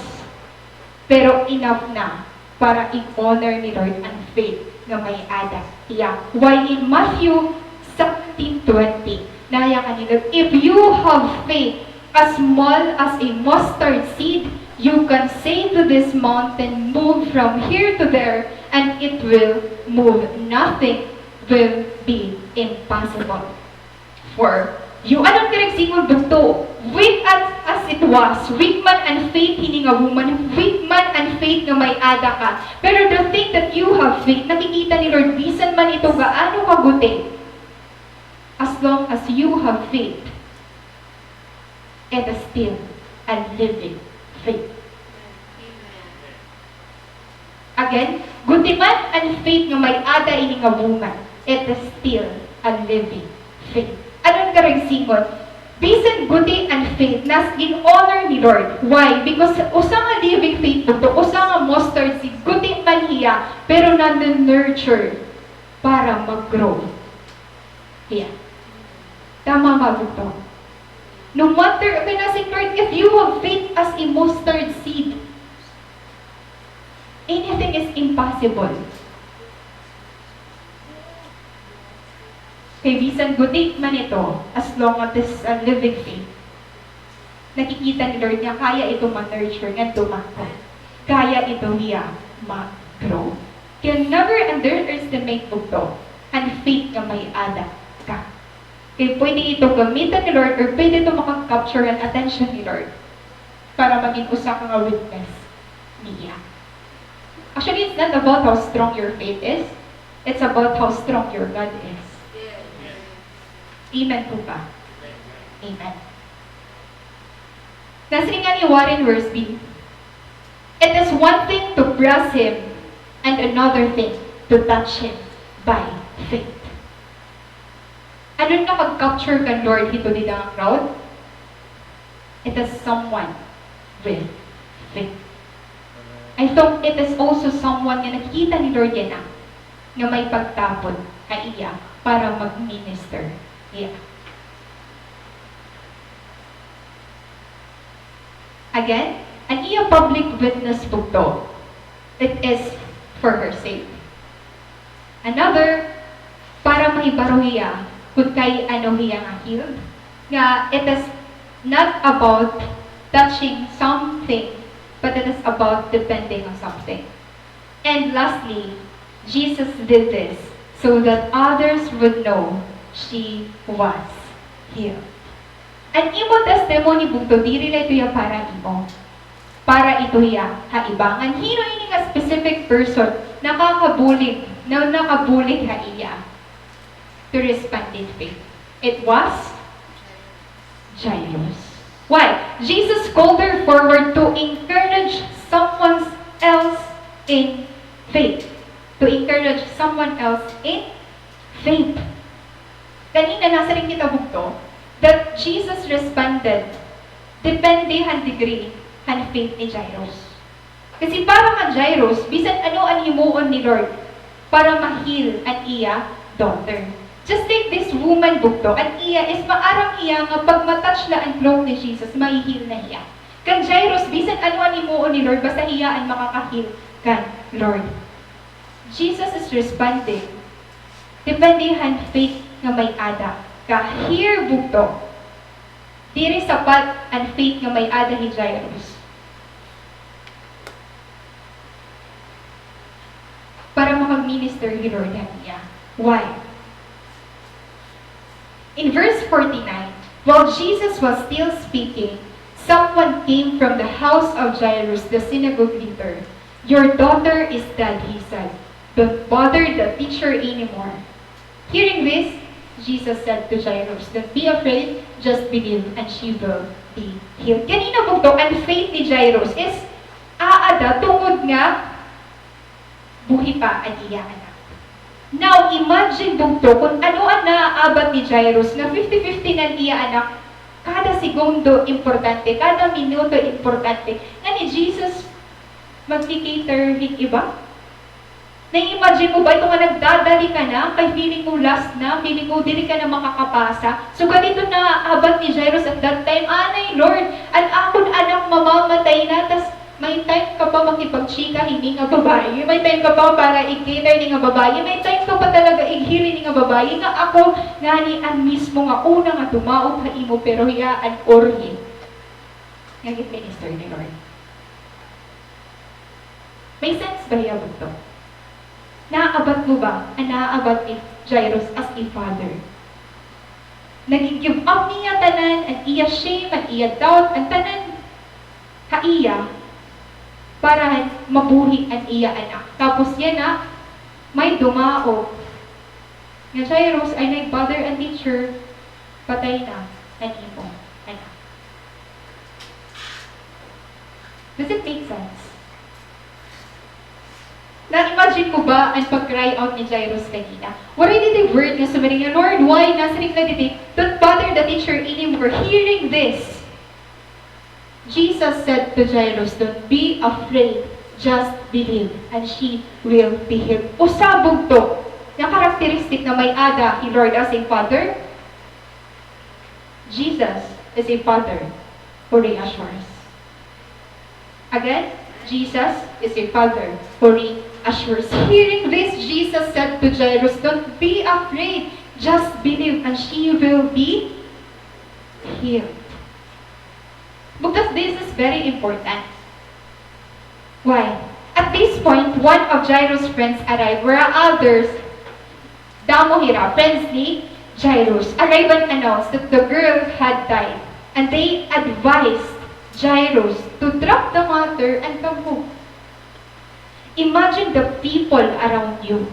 pero enough na para i-honor ni Lord an faith nga may-ada hiya. Why in Matthew seventeen twenty, naya kanila, "If you have faith as small as a mustard seed, you can say to this mountain, 'Move from here to there,' and it will move. Nothing will be impossible for you." Ano an karuyag siring bugto? Weak as, as it was, weak man an faith hini nga woman, weak man an faith nga may-ada ka. Pero the thing that you have faith, nakikita ni Lord, bisan man ito gaano kaguti, as long as you have faith, it is still a living faith. Again, guti man an faith nga may-ada ini nga woman, it is still a living faith. Ano an karuyag siring? Bisan guti an faith, nas gin-honor ni Lord. Why? Because usa nga living faith bugto, usa nga mustard seed, guti man hiya, pero na-nurture para mag-grow hiya. Tama ba bugto? No matter, kay nasiring ni Lord, "If you have faith as a mustard seed, anything is impossible." Kay bisan guti man ito, as long as it is a living faith, nakikita ni Lord nga kaya ito ma-nurture ngan tumakbo. Kaya ito hiya mag-grow. Kaya never underestimate bugto an faith nga may-ada ka. Kay pwede ito gamitan ni Lord or pwede ito maka-capture an attention ni Lord para magin usa ka nga witness niya. Actually, it's not about how strong your faith is. It's about how strong your God is. Amen po ba? Amen. Nasiring ngani ni Warren Wiersbe, "It is one thing to press him and another thing to touch him by faith." Ano an nakag-capture kan Lord hito dida nga crowd? It is someone with faith. I thought it is also someone nga nakikita ni Lord yana nga may pagtapod ha iya para mag-minister hiya. Again, an iya public witness bugto, it is for her sake. Another, para mahibaro hiya kun kay ano hiya nga healed, nga it is not about touching something, but it is about depending on something. And lastly, Jesus did this so that others would know she was healed. An imo testimony bugto, diri la ito hiya para imo. Para ito hiya ha iba. Ngan hin-o ini nga specific person nakakabulig, na nakabulig ha iya to respond in faith? It was Jairus. Why? Jesus called her forward to encourage someone else in faith. To encourage someone else in faith. Kanina, nasiring kita bugto that Jesus responded depende han degree han faith ni Jairus. Kasi para kan Jairus, bisan ano an himuon ni Lord para ma-heal an iya daughter. Just like this woman bugto, an iya is maaram hiya nga pag ma-touch la an cloak ni Jesus, mahi-heal na hiya. Kan Jairus, bisan ano an himuon ni Lord, basta hiya an makaka-heal kan Lord. Jesus is responding depende han faith nga may-ada ka. Here bugto, diri sapat an faith nga may-ada hi Jairus para makag-minister hi Lord ha iya. Why? In verse forty-nine, while Jesus was still speaking, someone came from the house of Jairus, the synagogue leader. "Your daughter is dead," he said. "Don't bother the teacher anymore." Hearing this, Jesus said to Jairus, "Don't be afraid, just believe and she will be healed." Kanina bugto, an faith ni Jairus is aada tungod nga buhi pa an iya anak. Now, imagine bugto kun ano an naaabat ni Jairus nga fifty fifty na an iya anak, kada segundo importante, kada minuto importante. Ngan hi Jesus magki-cater hin iba? Nai-imagine mo ba ito nga nagdadali ka na, kay feeling mo last na, feeling mo diri ka na makakapasa? Sugad ito naaabat ni Jairus at that time, "Anay, Lord, an akon anak mamamatay na, tas may time ka pa makipagchika hini nga babaye. May time ka pa para i-cater ini nga babaye. May time ka pa talaga ighil ini nga babaye nga ako ngani an mismo nga una nga dumaog ha imo, pero hiya an orhi nga gin-minister ni Lord. May sense ba hiya, bugto? Naaabat mo ba an naaabat ni Jairus as a father? Nag-give up niya tanan, an iya shame, an iya doubt, an tanan ha iya, para mabuhi an iya anak. Tapos yana, may dumaog nga, "Jairus, ayaw na ig-bother an teacher, patay na an imo anak." Does it make sense? Na-imagine mo ba an pag-cry out ni Jairus kanina? Waray didi word nga sumiring nga, "Lord, why?" Nasiring la didi, "Don't bother the teacher anymore." Hearing this, Jesus said to Jairus, "Don't be afraid, just believe, and she will be healed." Usa, bugto, nga characteristic nga may-ada hi Lord as a father. Jesus is a father who reassures. Again, Jesus is a father who reassures. Hearing this, Jesus said to Jairus, "Don't be afraid, just believe, and she will be healed." Because this is very important. Why? At this point, one of Jairus' friends arrived, where others, damo hira, friends ni Jairus, arrived and announced that the girl had died, and they advised Jairus to drop the matter and come home. Imagine the people around you.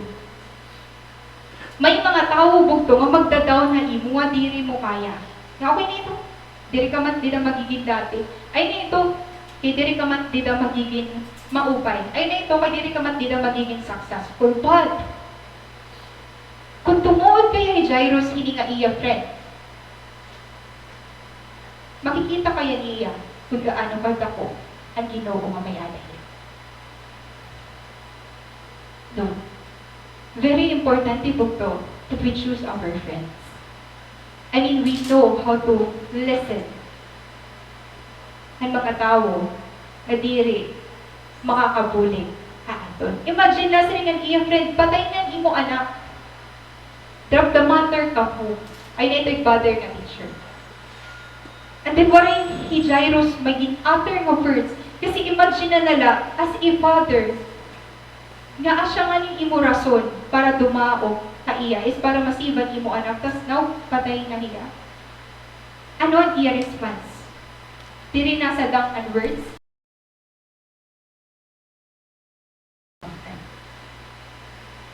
May mga tawo, bugto, nga magda-down ha imo nga diri mo kaya. Nga, "Okay na ito. Diri ka man dida magigin dati. Ay na ito. Kay diri ka man dida magigin maupay. Ay na ito, kay diri ka man dida magigin successful." But kon tumuod kay hi Jairus hini nga iya friend, makikita kaya niya kon gaano kadako an Ginoo nga may-ada hiya. No. Very importante, bugto, that we choose our friends. I mean, we know how to listen han mga tawo nga diri makakabulig ha aton. Imagine, nasiring an iya friend, "Patay na an imo anak. Drop the matter, come home. Ayaw na ito ig-bother nga teacher." And then, waray hi Jairus may gin-utter nga words. Kasi imagine na la, as a father, nga asya ngani an imo rason para dumaog ha iya is para ma-save an imo anak, tas now, patay na hiya. Ano an iya response? Diri na sadang an words?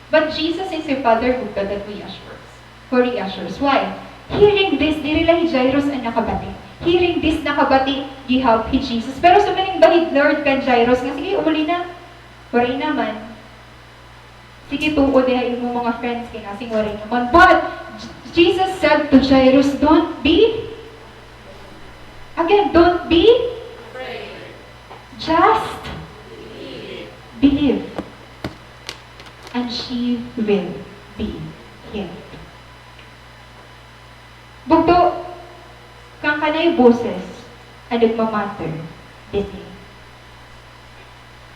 But Jesus is a father who, that reassures. Who reassures. Why? Hearing this, diri la hi Jairus an nakabati. Hearing this, nakabati gihap hi Jesus. Pero sumiring ba hi Lord kan Jairus nga, "Sige, umuli na. Waray na man. Sige, tuod ha imo mga friends kay nasiring waray na man." But J-, Jesus said to Jairus, "Don't be, again, don't be, just believe, and she will be healed." Bugto, kan kanay boses an nagma-matter dinhi.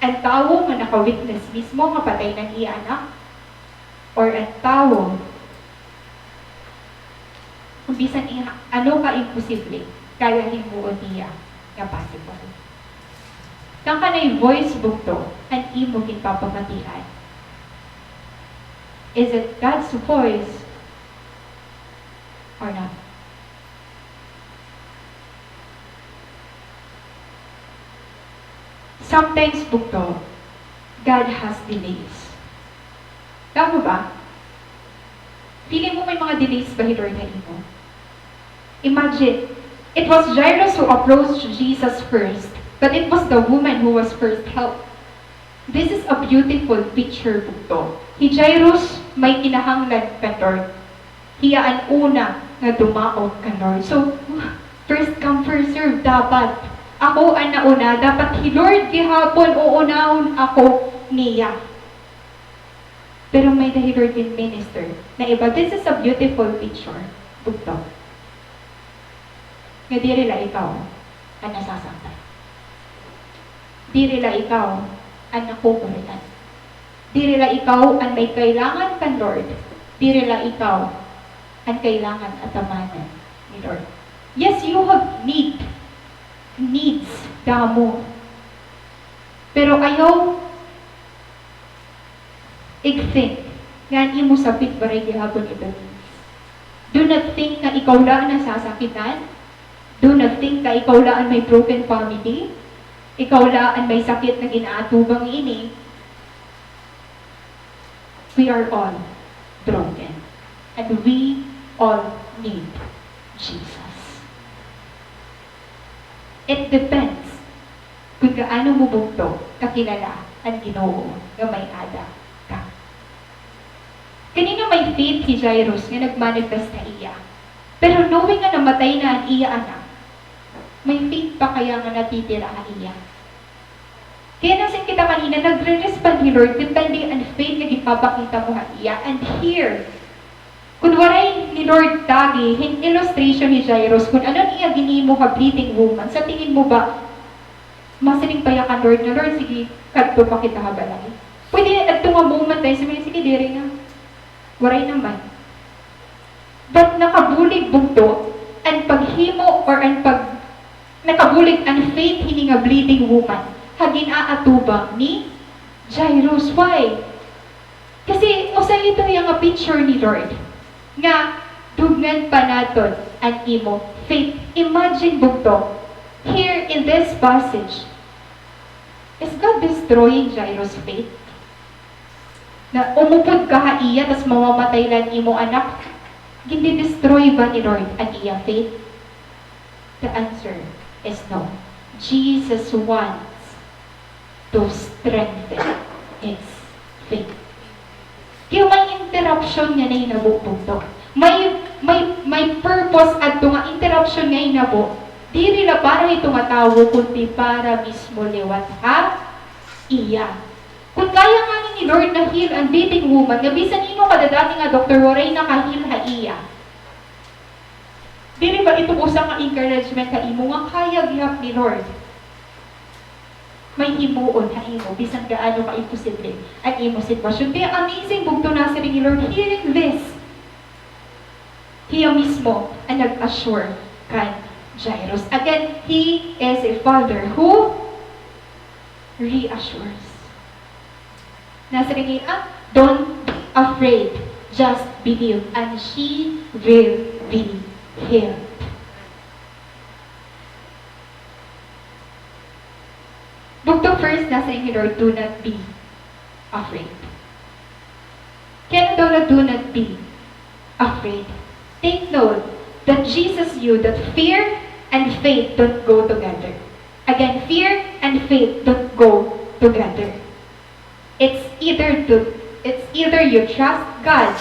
An tawo nga naka-witness mismo nga patay na an iya anak, or an tawo, kon bisan iha-, ano ka imposible, kaya himuon niya nga possible. Kan kanay voice, bugto, an imo ginpapamatian. Is it God's voice or not? Sometimes, bugto, God has delays. Tama ba? Feeling mo may mga delays ba hi Lord ha imo? Imagine, it was Jairus who approached Jesus first, but it was the woman who was first helped. This is a beautiful picture, bugto. Hi Jairus may kinahanglan kan Lord. Hiya an una nga dumaog kan Lord. So, first come, first serve dapat. Ako an nauna, dapat hi Lord gihapon uunahon ako niya. Pero may-ada hi Lord gin-minister na iba. This is a beautiful picture, bugto. Nga diri la ikaw an nasasaktan. Diri la ikaw an nakukuratan. Diri la ikaw an may kailangan kan Lord. Diri la ikaw an kailangan atamanan ni Lord. Yes, you have need. Needs, damo. Pero ayaw ig-think nga an imo sakit waray gihapon ito needs. Do not think nga ikaw la an nasasakitan. Do not think nga ikaw la an may broken family. Ikaw la an may sakit nga gin-aatubang ini. We are all broken. And we all need Jesus. It depends kon gaano mo bugto kakilala an Ginoo nga may-ada ka. Kanina may faith hi Jairus nga nag-manifest ha iya. Pero knowing nga namatay na an iya anak, may faith pa kaya nga natitira ha iya? Kaya nasiring kita kanina, nagre-respond hi Lord, depende an faith nga ginpapakita mo ha iya. And here, kon waray ni Lord tagi hin illustration hi Jairus, kon ano an iya ginhimo ha bleeding woman, sa tingin mo ba, masiring pa hiya kan Lord nga, "Lord, sige, kadto pa kita ha balay"? Pwede adto nga moment, ay sabi, "Sige, diri na." Waray naman. But nakabulig bugto an paghimo or an pag-, nakabulig an faith hini nga bleeding woman ha gin-aatubang ni Jairus. Why? Kasi usa ito hiya nga picture ni Lord nga dugngan pa naton an imo faith. Imagine bugto, here in this passage, is God destroying Jairus' faith? Na umupod ka ha iya, tas mamamatay la an imo anak, gindi-destroy ba ni Lord an iya faith? The answer is no. Jesus wants to strengthen his faith. Kaya may interruption nga nahinabo bugto. May, may, may purpose adto nga interruption nga hinabo. Diri la para hito nga tawo, kundi para mismo liwat ha iya. Kon kaya ngani ni Lord na-heal an bleeding woman, nga bisan hin-o kadadati nga doktor, waray naka-heal ha iya. Diri ba ito usa nga encouragement ha imo nga kaya gihap ni Lord may himuon ha imo, bisan gaano ka imposible an imo sitwasyon? Kaya amazing bugto, nasiring ni Lord, hearing this, hiya mismo an nag-assure kan Jairus. Again, he is a father who reassures. Nasiring hiya, "Don't be afraid, just believe, and she will be healed." Bugto, first, nasiring hi Lord, "Do not be afraid." Kaya daw na, "Do not be afraid." Take note that Jesus knew that fear and faith don't go together. Again, fear and faith don't go together. It's either to, it's either you trust God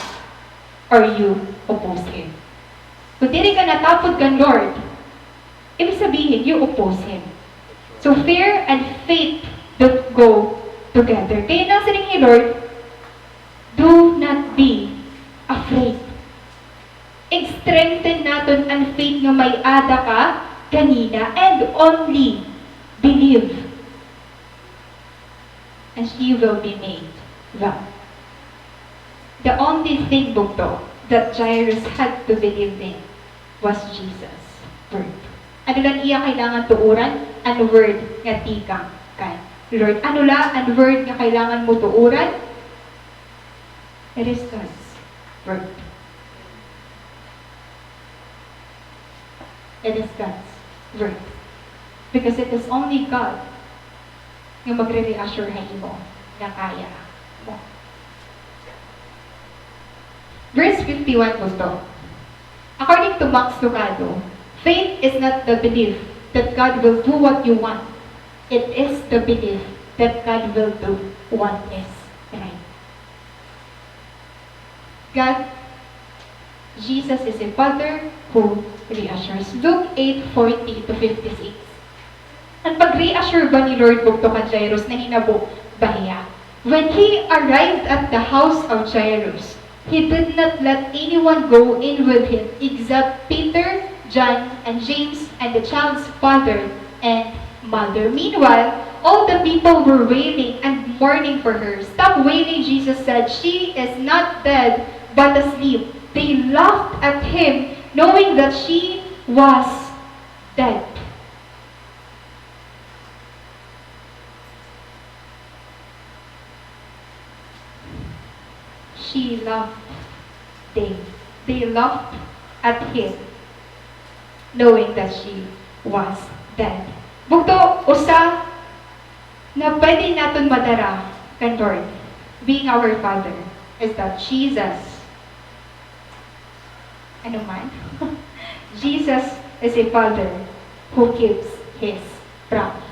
or you oppose Him. Kung diri ka natapod kan Lord, ibig sabihin, you oppose Him. So fear and faith don't go together. Kaya nasiring hi Lord, "Do not be afraid." Ig-strengthen naton an faith nga may-ada ka ganina, and only believe, and she will be made well. The only thing, bugto, that Jairus had to believe in was Jesus' word. Ano la an iya kailangan tuoran? An word nga tikang kan Lord. Ano la an word nga kailangan mo tuoran? It is God's word. It is God's word. Because it is only God nga magre-reassure ha imo nga kaya mo. Verse fifty-one, bugto. According to Max Lucado, faith is not the belief that God will do what you want. It is the belief that God will do what is right. God, Jesus is a Father who reassures. Luke eight forty to fifty-six. An pag-reassure ba ni Lord bugto kan Jairus, nahinabo ba hiya? When he arrived at the house of Jairus, he did not let anyone go in with him except Peter, John, and James, and the child's father and mother. Meanwhile, all the people were wailing and mourning for her. "Stop wailing," Jesus said. "She is not dead, but asleep." They laughed at him, knowing that she was dead. She laughed. They, they laughed at him, knowing that she was dead. Bugto, usa na pwede naton madara kan Lord, being our Father, is that Jesus Ano man? Jesus is a Father who keeps His promise.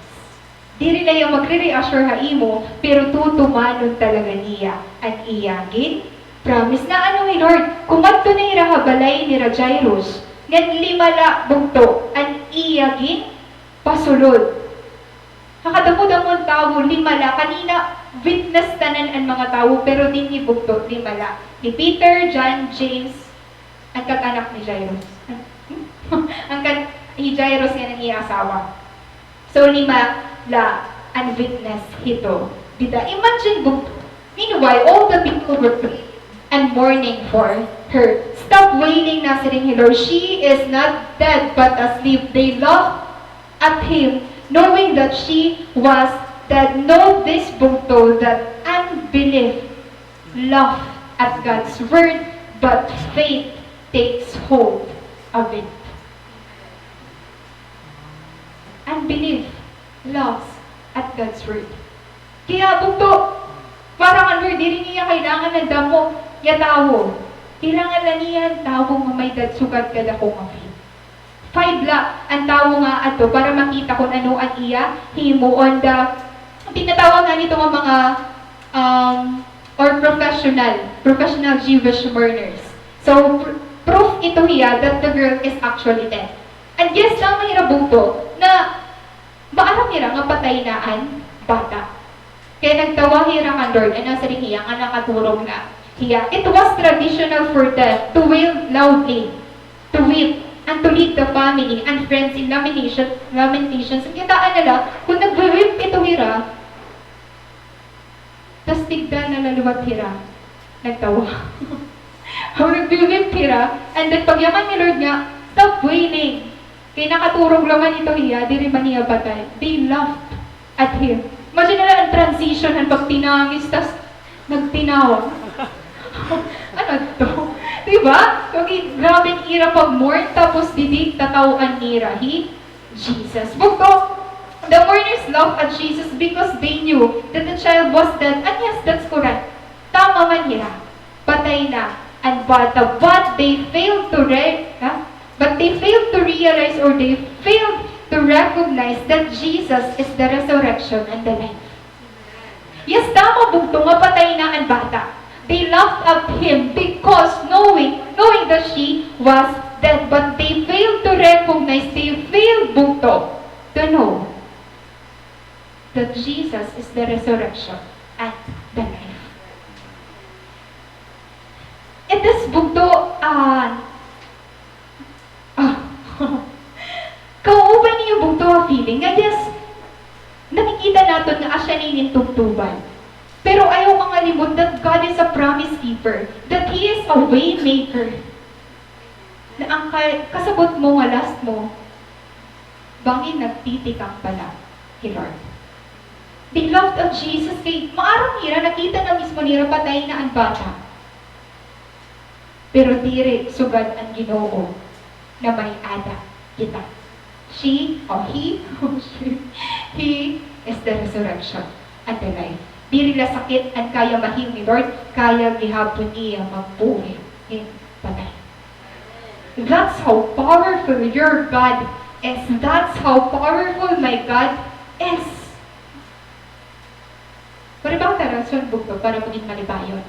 Diri la hiya magre-reassure ha imo, pero tutumanon talaga niya an iya gin-promise. Naano hi Lord, kumadto na hira ha balay nira Jairus, ngan lima la bugto an iya ginpasulod. Ha kadamo-damo an tawo, lima la. Kanina, witness tanan an mga tawo, pero dinhi bugto, lima la. Hi Peter, John, James, an kag-anak ni Jairus. An kag-, hi Jairus ngan an iya asawa. So, lima la an witness hito. Dida, imagine bugto, meanwhile, all the people were praying and mourning for her. "Stop wailing," nasiring hi Lord. "She is not dead, but asleep." They laughed at him, knowing that she was dead. Know this, bugto, that unbelief laugh at God's word, but faith takes hold of it. Unbelief laughs at God's word. Kaya bugto, parang an Lord, diri niya kailangan an damo nga tawo. Kailangan la niya an tawo nga may dad-, sugad kadako nga faith. Five la an tawo nga adto para makita kon ano an iya himuon. Da, tinatawag nga nito nga mga, um, or professional, professional Jewish mourners. So, pr-, proof ito hiya that the girl is actually dead. And yes, tama hira bugto na maaram hira nga patay na an bata. Kaya nagtawa hira kan Lord, and nasiring hiya nga nakaturog na hiya. It was traditional for them to wail loudly, to weep, and to lead the family and friends in lamentation, lamentations. Ang kitaa na la, kung nagwi-weep ito hira, tas tigda na la liwat hira, nagtawa. Kung nagwi-weep hira, and then pagyakan ni Lord nga, "Stop wailing." Kay nakaturog la man ito hiya, diri man hiya patay. They laughed at him. Imagine na la an transition han pagtinangis, tas nagtinawa. Ano to? Di ba? Kay grabe an ira pag-mourn, tapos didi, tataw-an nira hi Jesus. Bugto, the mourners laughed at Jesus because they knew that the child was dead. And yes, that's correct. Tama man hira. Patay na an bata, but they failed to re-, ha? But they failed to realize, or they failed to recognize that Jesus is the resurrection and the life. Yes, tama bugto nga patay na an bata. They laughed at him because knowing, knowing that she was dead, but they failed to recognize, they failed bugto to know that Jesus is the resurrection and the life. It is bugto, ah, ah, kauuban niyo bugto ha feeling nga, yes, nakikita naton nga asya ini in tubtoban. Pero ayaw mangalimot that God is a promise keeper, that He is a way maker. Na ang ka-, kasabot mo nga last mo, bangin nagtitikang pa la hi Lord. They laughed at Jesus kay maaram nira, nakita na mismo nira patay na an bata. Pero diri sugad an Ginoo na may-ada kita. She, o he, she, He is the resurrection and the life. Diri la sakit an kaya ma-heal ni Lord, kaya gihapon niya magbuhi hin patay. That's how powerful your God is. That's how powerful my God is. Waray ba kita rason bugto para magin malipayon?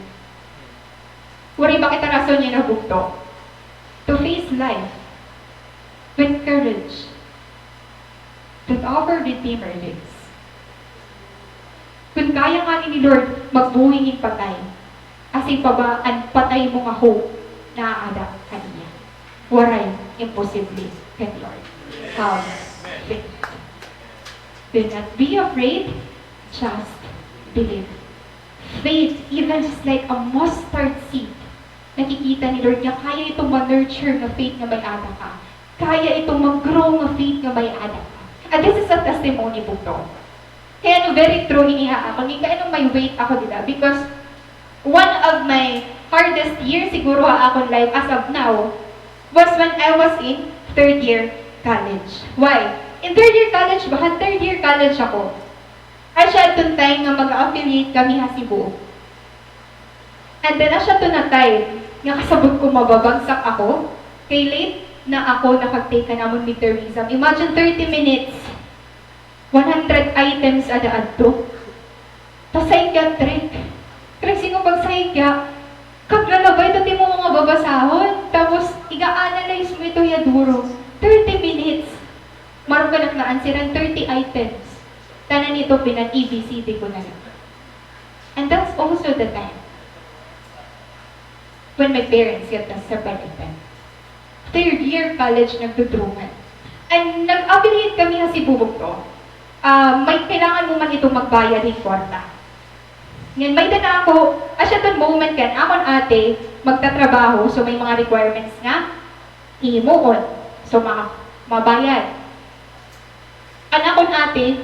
Waray ba kita rason yana bugto to face life with courage that our Redeemer lives? Kun kaya ngani ni Lord magbuhi hin patay, asing pa ba an patay mo nga hope naaada ha iya? Waray imposible kan Lord. Have faith. Do not be afraid, just believe. Faith, even just like a mustard seed, nakikita ni Lord nga kaya itong ma-nurture nga faith nga may-ada ka. Kaya itong mag-grow nga faith nga may-ada ka. And this is a testimony, bugto. Kay ano, very true ini ha akon. Kay ano, may weight ako dida. Because one of my hardest year siguro ha akon life as of now was when I was in third year college. Why? In third year college ba? Third year college ako. Asya adton time nga mag-affiliate kami ha Cebu. And then, asya adton na time nga kasabot ko mababagsak ako. Kay late na ako nakag-take kan amon midterm exam. Imagine, thirty minutes. One hundred items ada adto. Ta psychiatric. Kag siring ko pag psychia, kag lalabay ito it imo mga babasahon. Tapos, iga-analyze mo ito hiya duro. Thirty minutes. Maarog ka na nga answeran thirty items. Tanan ito pinan-A B C D ko na la. And that's also the time when my parents got us separated. Third year college nagdudruhan. And nag-affiliate kami ha Cebu, bugto. Ah, may kailangan mo man itong magbayad hin kwarta. Ngan may-ada na ako, asya adton moment kan akon ate magtatrabaho, so may mga requirements nga hihimuon. So, ma-, mabayad. An akon ate,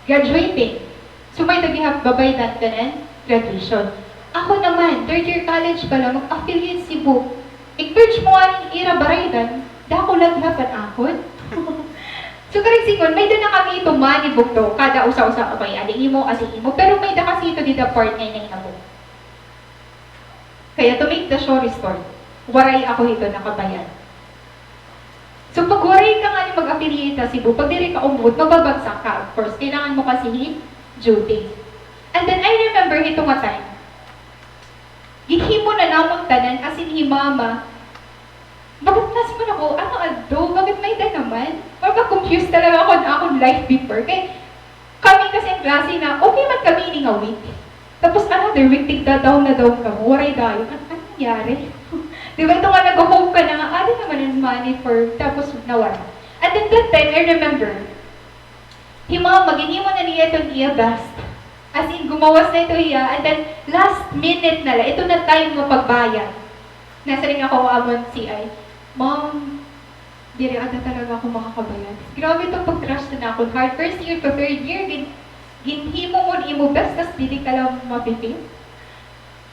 graduating. So, may-ada gihap babaydan kanan graduation. Ako naman, third year college pa la, mag-affiliate Cebu. Ig-purge mo ngani ira baraydan, dako la gihap an akon. So, karisingon, may-ada na kami ito money, bugto, kada usa-usa, okay, adi imo, adi imo. Pero may-ada kasi ito dida part nga nahinabo. Kaya to make the short story, waray ako hito nakabayad. So, pag waray ka ngani mag-affiliate ha Cebu, pag diri ka umuot, mababagsak ka, of course. Kailangan mo kasi hin duty. And then, I remember hito nga time, ginhimo na namon tanan, as in, hi mama, bakit nas man ako, ano adto? Bakit may-ada naman? Or ba confused talaga ako an akon life before? Kay, kami kasi an klase na, okay man kami ini nga week. Tapos another week, tigda-down na down kamo. Waray dayon. An-, ano nangyari? Di ba ito nga, nag-hope ka na nga, adi naman an money for, tapos nawala. And then that time, I remember, hi mama, ginhimo na niya iton iya best. As in, gumawas na ito hiya, and then last minute na la, ito na time nga pagbayad. Nasiring ako ha amon C I, "Ma'am, diri ada talaga ako makakabayad." Grabe ito pag-crush na akon heart. First year to third year, gin-, ginhimo mo an imo best, tas diri ka la mafe-feel.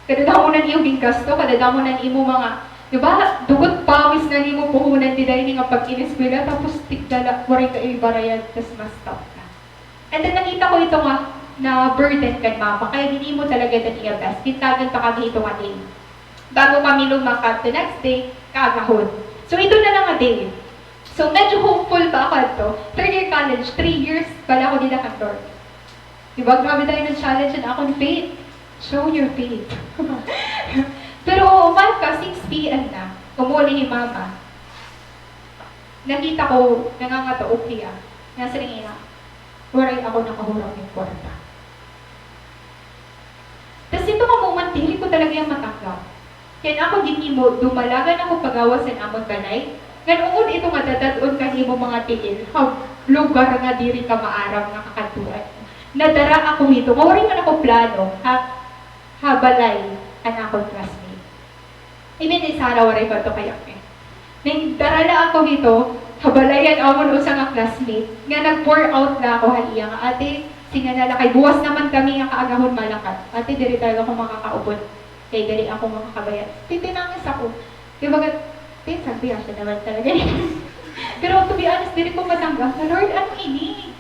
Kadadamo na an iyo gingasto, kadadamo na an imo mga, di ba, dugot pawis na an imo puhunan dida hini nga pag-ineskwela, tapos tigda la, waray ka ibarayad, tas ma-stop na. And then nakita ko ito nga na burden kan mama, kaya ginhimo talaga it iya best. Gintagan pa kami ito nga day. Bago kami lumakat the next day, kaagahon. So ito na la nga day. So medyo hopeful pa ako adto. Third year college, three years pa la ako dida kan dorm. Di ba? Grabe dayon na-challenge an akon faith. Show your faith. Pero human pa, six P M na. Umuli hi mama. Nakita ko, nangangataok hiya. Nasiring hiya, "Waray ako nakahuram hin kwarta." Tas ito nga moment, diri ko talaga iya matanggap. Kay an akon ginhimo, dumalagan ako pagawas han amon balay. Ngan ungod ito nga dadad-on ka han imo mga tiil ha lugar nga diri ka maaram nga kakadtuan. Nadara ako hito, nga waray man ako plano, ha, ha balay han akon classmate. Even hi Sarah, waray pa ito kay-an. Nindara la ako hito, ha balay han amon usa nga classmate, nga nag-pour out la ako ha iya nga, "Ate, singa na la kay buwas naman kami nga kaagahon malakat. Ate, diri talaga ako makakaupod. Kay diri ako makakabayad." Titinangis ako. Kay baga, "Te, sagdi, asya naman talaga." Pero to be honest, diri ko matanggap na, "Lord, ano ini?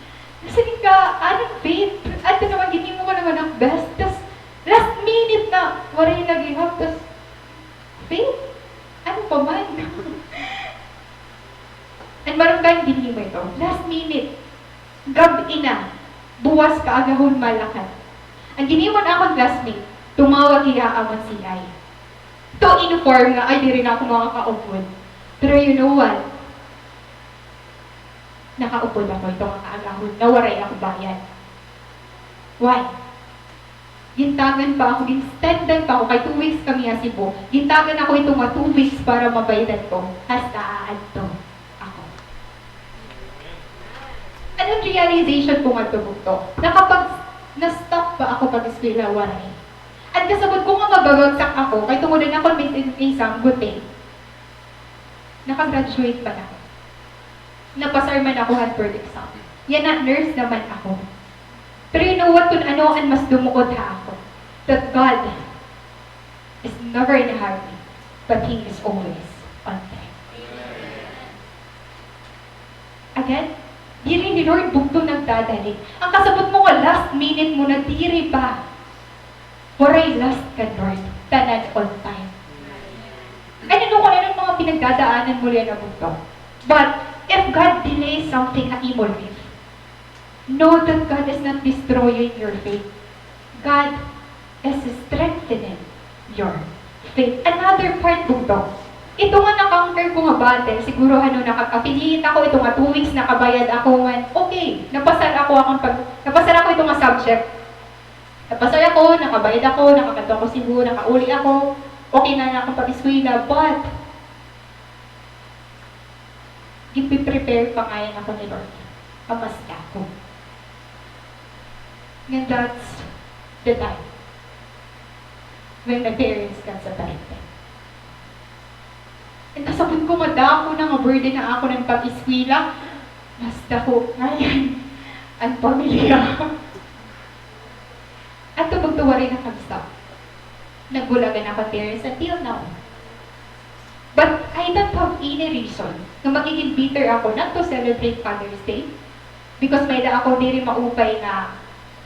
Nasiring ka, ano, faith? Adto naman, ginhimo ko naman an best. Tas last minute na, waray lagi ha, tas faith? Ano pa man?" An marumbayan ginhimo ito. Last minute. Gab-i na. Buwas kaagahon malakat. An ginhimo han akon classmate, tumawag hiya ha amon C I to inform nga, ay, diri na ako makakaupod. Pero you know what? Nakaupod ako ito nga kaagahon nga waray ako bayad. Why? Gintagan pa ako, gin-extendan pa ako, kay two weeks kami ha Cebu. Gintagan ako ito nga two weeks para mabayadan ko. Hasta aadto ako. Ano an realization ko ngadto, bugto? Nakapag-, na-stop ba ako pag-eskwela? Waray. An kasabot ko nga mababagsak ako, kay tungod an akon midterm exam, gutay. Naka-graduate man ako. Napasar man ako han board exam. Yana, nurse naman ako. Pero you know what? Kun ano an mas dumuot ha ako, that God is never in a hurry, but He is always on time. Again, diri hi Lord bugto nagdadali. An kasabot mo nga last minute mo na, diri ba? Waray last kan Lord, tanan on time. I don't know kun ano an mga pinagdadaanan mo yana, bugto. But if God delays something ha imo life, know that God is not destroying your faith. God is strengthening your faith. Another part, bugto. Ito nga na-conquer ko nga battle, siguro, ano, naka-, affiliate ako, ito nga two weeks, nakabayad ako man. Okay, napasar ako akon pag-, napasar ako ito nga subject. Napasar ako, nakabayad ako, nakakadto ako Cebu, nakauli ako, okay na an akon pag-eskwela, but gipe-prepare pa ngay-an ako ni Lord nga mas dako. Ngan that's the time when my parents got separated. An kasabot ko, madako na nga burden ha akon an pag-eskwela, mas dako ngay-an an pamilya. Adto bugto waray nakag-stop. Nagbulagan ako, tears, until now. But I don't have any reason nga magiging bitter ako not to celebrate Father's Day, because may-ada ako diri maupay nga,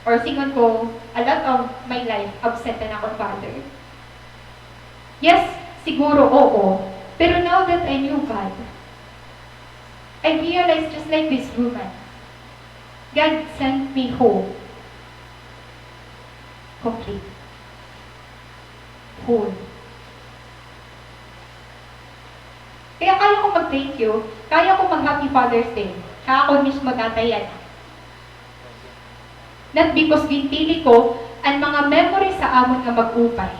or siring ko, a lot of my life absent an akon father. Yes, siguro, oo. Pero now that I knew God, I realized, just like this woman, God sent me home complete, whole. Kaya kaya ko mag-thank you, kaya ko mag-Happy Father's Day ha akon mismo tatay yana. Not because ginpili ko an mga memories ha amon nga mag-upay,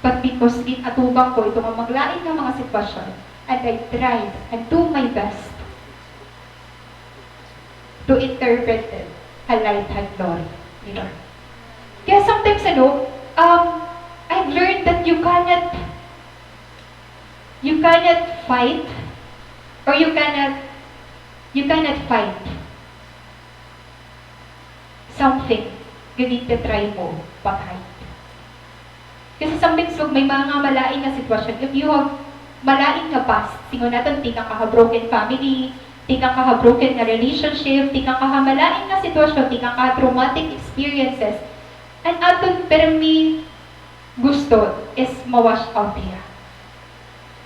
but because gin-atubang ko ito nga maglain nga mga sitwasyon, and I tried and do my best to interpret it ha light han glory ni Lord. Kaya sometimes, ano, um, I've learned that you cannot, you cannot fight, or you cannot, you cannot fight something nga gin-try mo pag-hide. Kasi sometimes, pag may mga malain nga sitwasyon, if you have malain nga past, siring naton, tikang ka ha broken family, tikang ka ha broken nga relationship, tikang ka ha malain nga sitwasyon, tikang ka ha traumatic experiences, an aton pirmi gusto is ma-wash out hiya.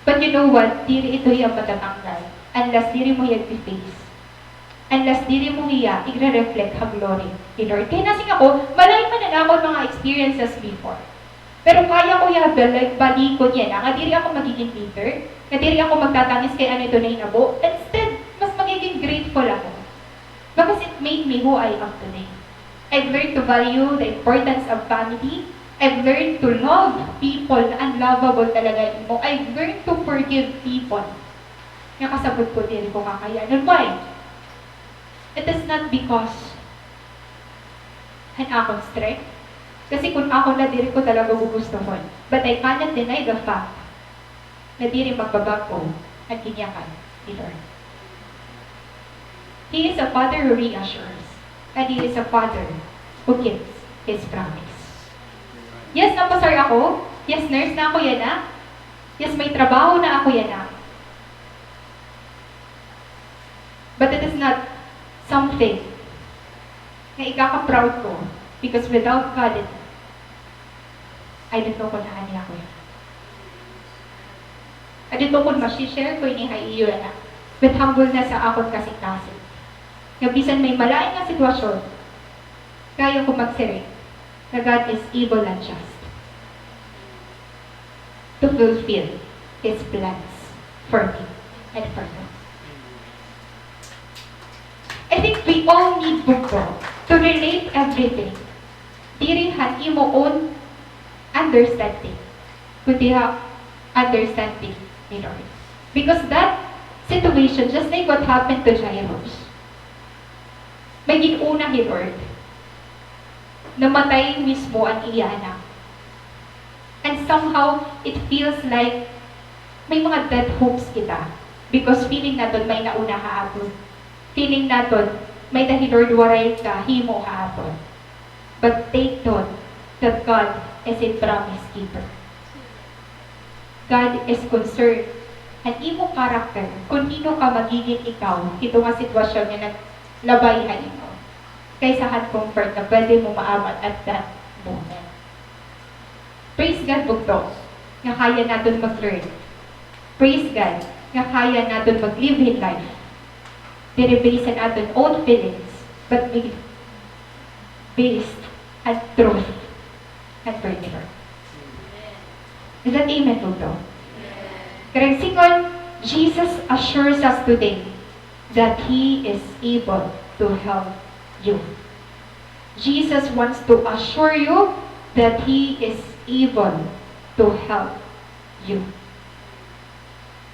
But you know what? Diri ito hiya matatanggal unless diri mo hiya i-face. Unless diri mo hiya igre-reflect ha glory ni Lord. Kay nasiring ako, malain man an akon mga experiences before. Pero kaya ko hiya balik-, balikon yana, nga diri ako magiging bitter, nga diri ako magtatangis kay ano ito nahinabo. Instead, mas magiging grateful ako. Because it made me who I am today. I've learned to value the importance of family. I've learned to love people na unlovable talaga imo. I've learned to forgive people. Nga kasabot ko, diri ko kakayanon. Why? It is not because han akon strength. Kasi kun ako la, diri ko talaga gugustuhon. But I cannot deny the fact na diri magbabag-o an ginyakan ni Lord. He is a Father who reassures, and He is a Father who keeps His promise. Yes, napasar ako. Yes, nurse na ako yana. Yes, may trabaho na ako yana. But it is not something nga ikaka-proud ko, because without God, it, I don't know kun hain ako yana. I don't know kun ma-share ko ini ha iyo yana, with humbleness ha akon kasingkasing. Nga bisan may malain nga sitwasyon, kaya ko magsiring nga God is able and just to fulfill His plans for me and for you. I think we all need bugto to relate everything diri han imo own understanding, kundi ha understanding ni Lord. Because that situation, just like what happened to Jairus, Gin-una hi Lord. Namatay mismo an iya anak. And somehow, it feels like may mga dead hopes kita. Because feeling naton may nauna ha aton. Feeling naton, may-ada hi Lord waray kahimo ha aton. But take note that God is a promise keeper. God is concerned han imo character, kon hin-o ka magigin ikaw hito nga sitwasyon nga naglabay ha imo, kaysa han comfort nga pwede mo maabot at that moment. Praise God, bugto, nga kaya naton mag-learn. Praise God, nga kaya naton mag-live hin life. Diri based han aton own feelings, but be based han truth and virtue. Is that amen, bugto? Karuyag sidngon, Jesus assures us today that He is able to help you. Jesus wants to assure you that He is able to help you.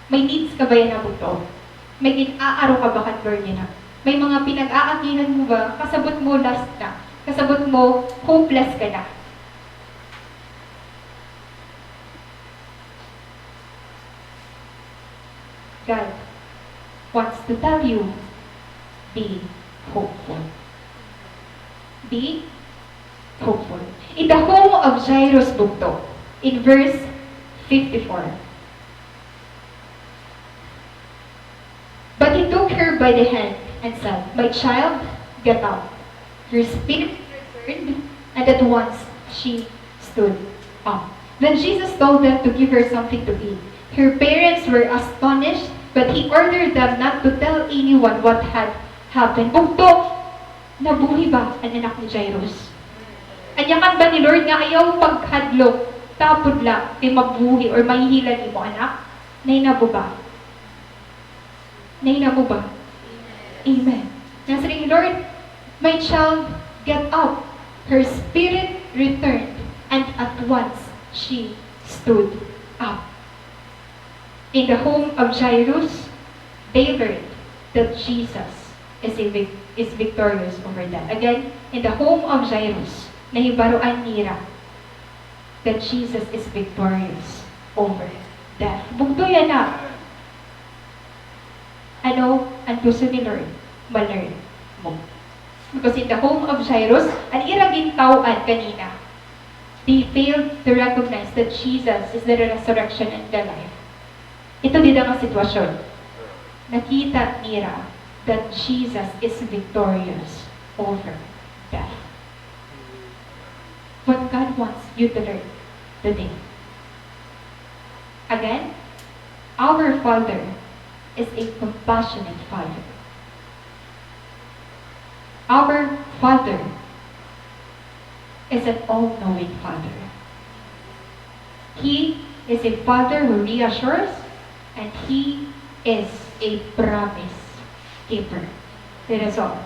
May needs ka ba yana, bugto? May gin-aaro ka ba kan Lord yana? May mga pinag-aagihan mo ba? Kasabot mo last na. Kasabot mo hopeless ka na. God wants to tell you, be hopeful. Be hopeful. In the home of Jairus, bugto, in verse fifty-four. But he took her by the hand and said, "My child, get up." Her spirit returned, and at once she stood up. Then Jesus told them to give her something to eat. Her parents were astonished, but he ordered them not to tell anyone what had happened. Bugto, nabuhi ba an anak ni Jairus? Anyakan ba ni Lord nga ayaw paghadlok, tapod la kay mabuhi or mahihilad imo anak? Nahinabo ba? Nahinabo ba? Amen. Nasiring, "Lord, my child, get up." Her spirit returned, and at once she stood up. In the home of Jairus, they learned that Jesus is, a vic- is victorious over death. Again, in the home of Jairus, nahibaroan nira that Jesus is victorious over death. Bugto yana. Ano an gusto ni Lord ma-learn mo? Because in the home of Jairus, an ira gintaw-an kanina, they failed to recognize that Jesus is the resurrection and the life. Ito dida nga sitwasyon. Nakita nira that Jesus is victorious over death. What God wants you to learn today. Again, our Father is a compassionate Father. Our Father is an all-knowing Father. He is a Father who reassures, and He is a promise keeper. That is all.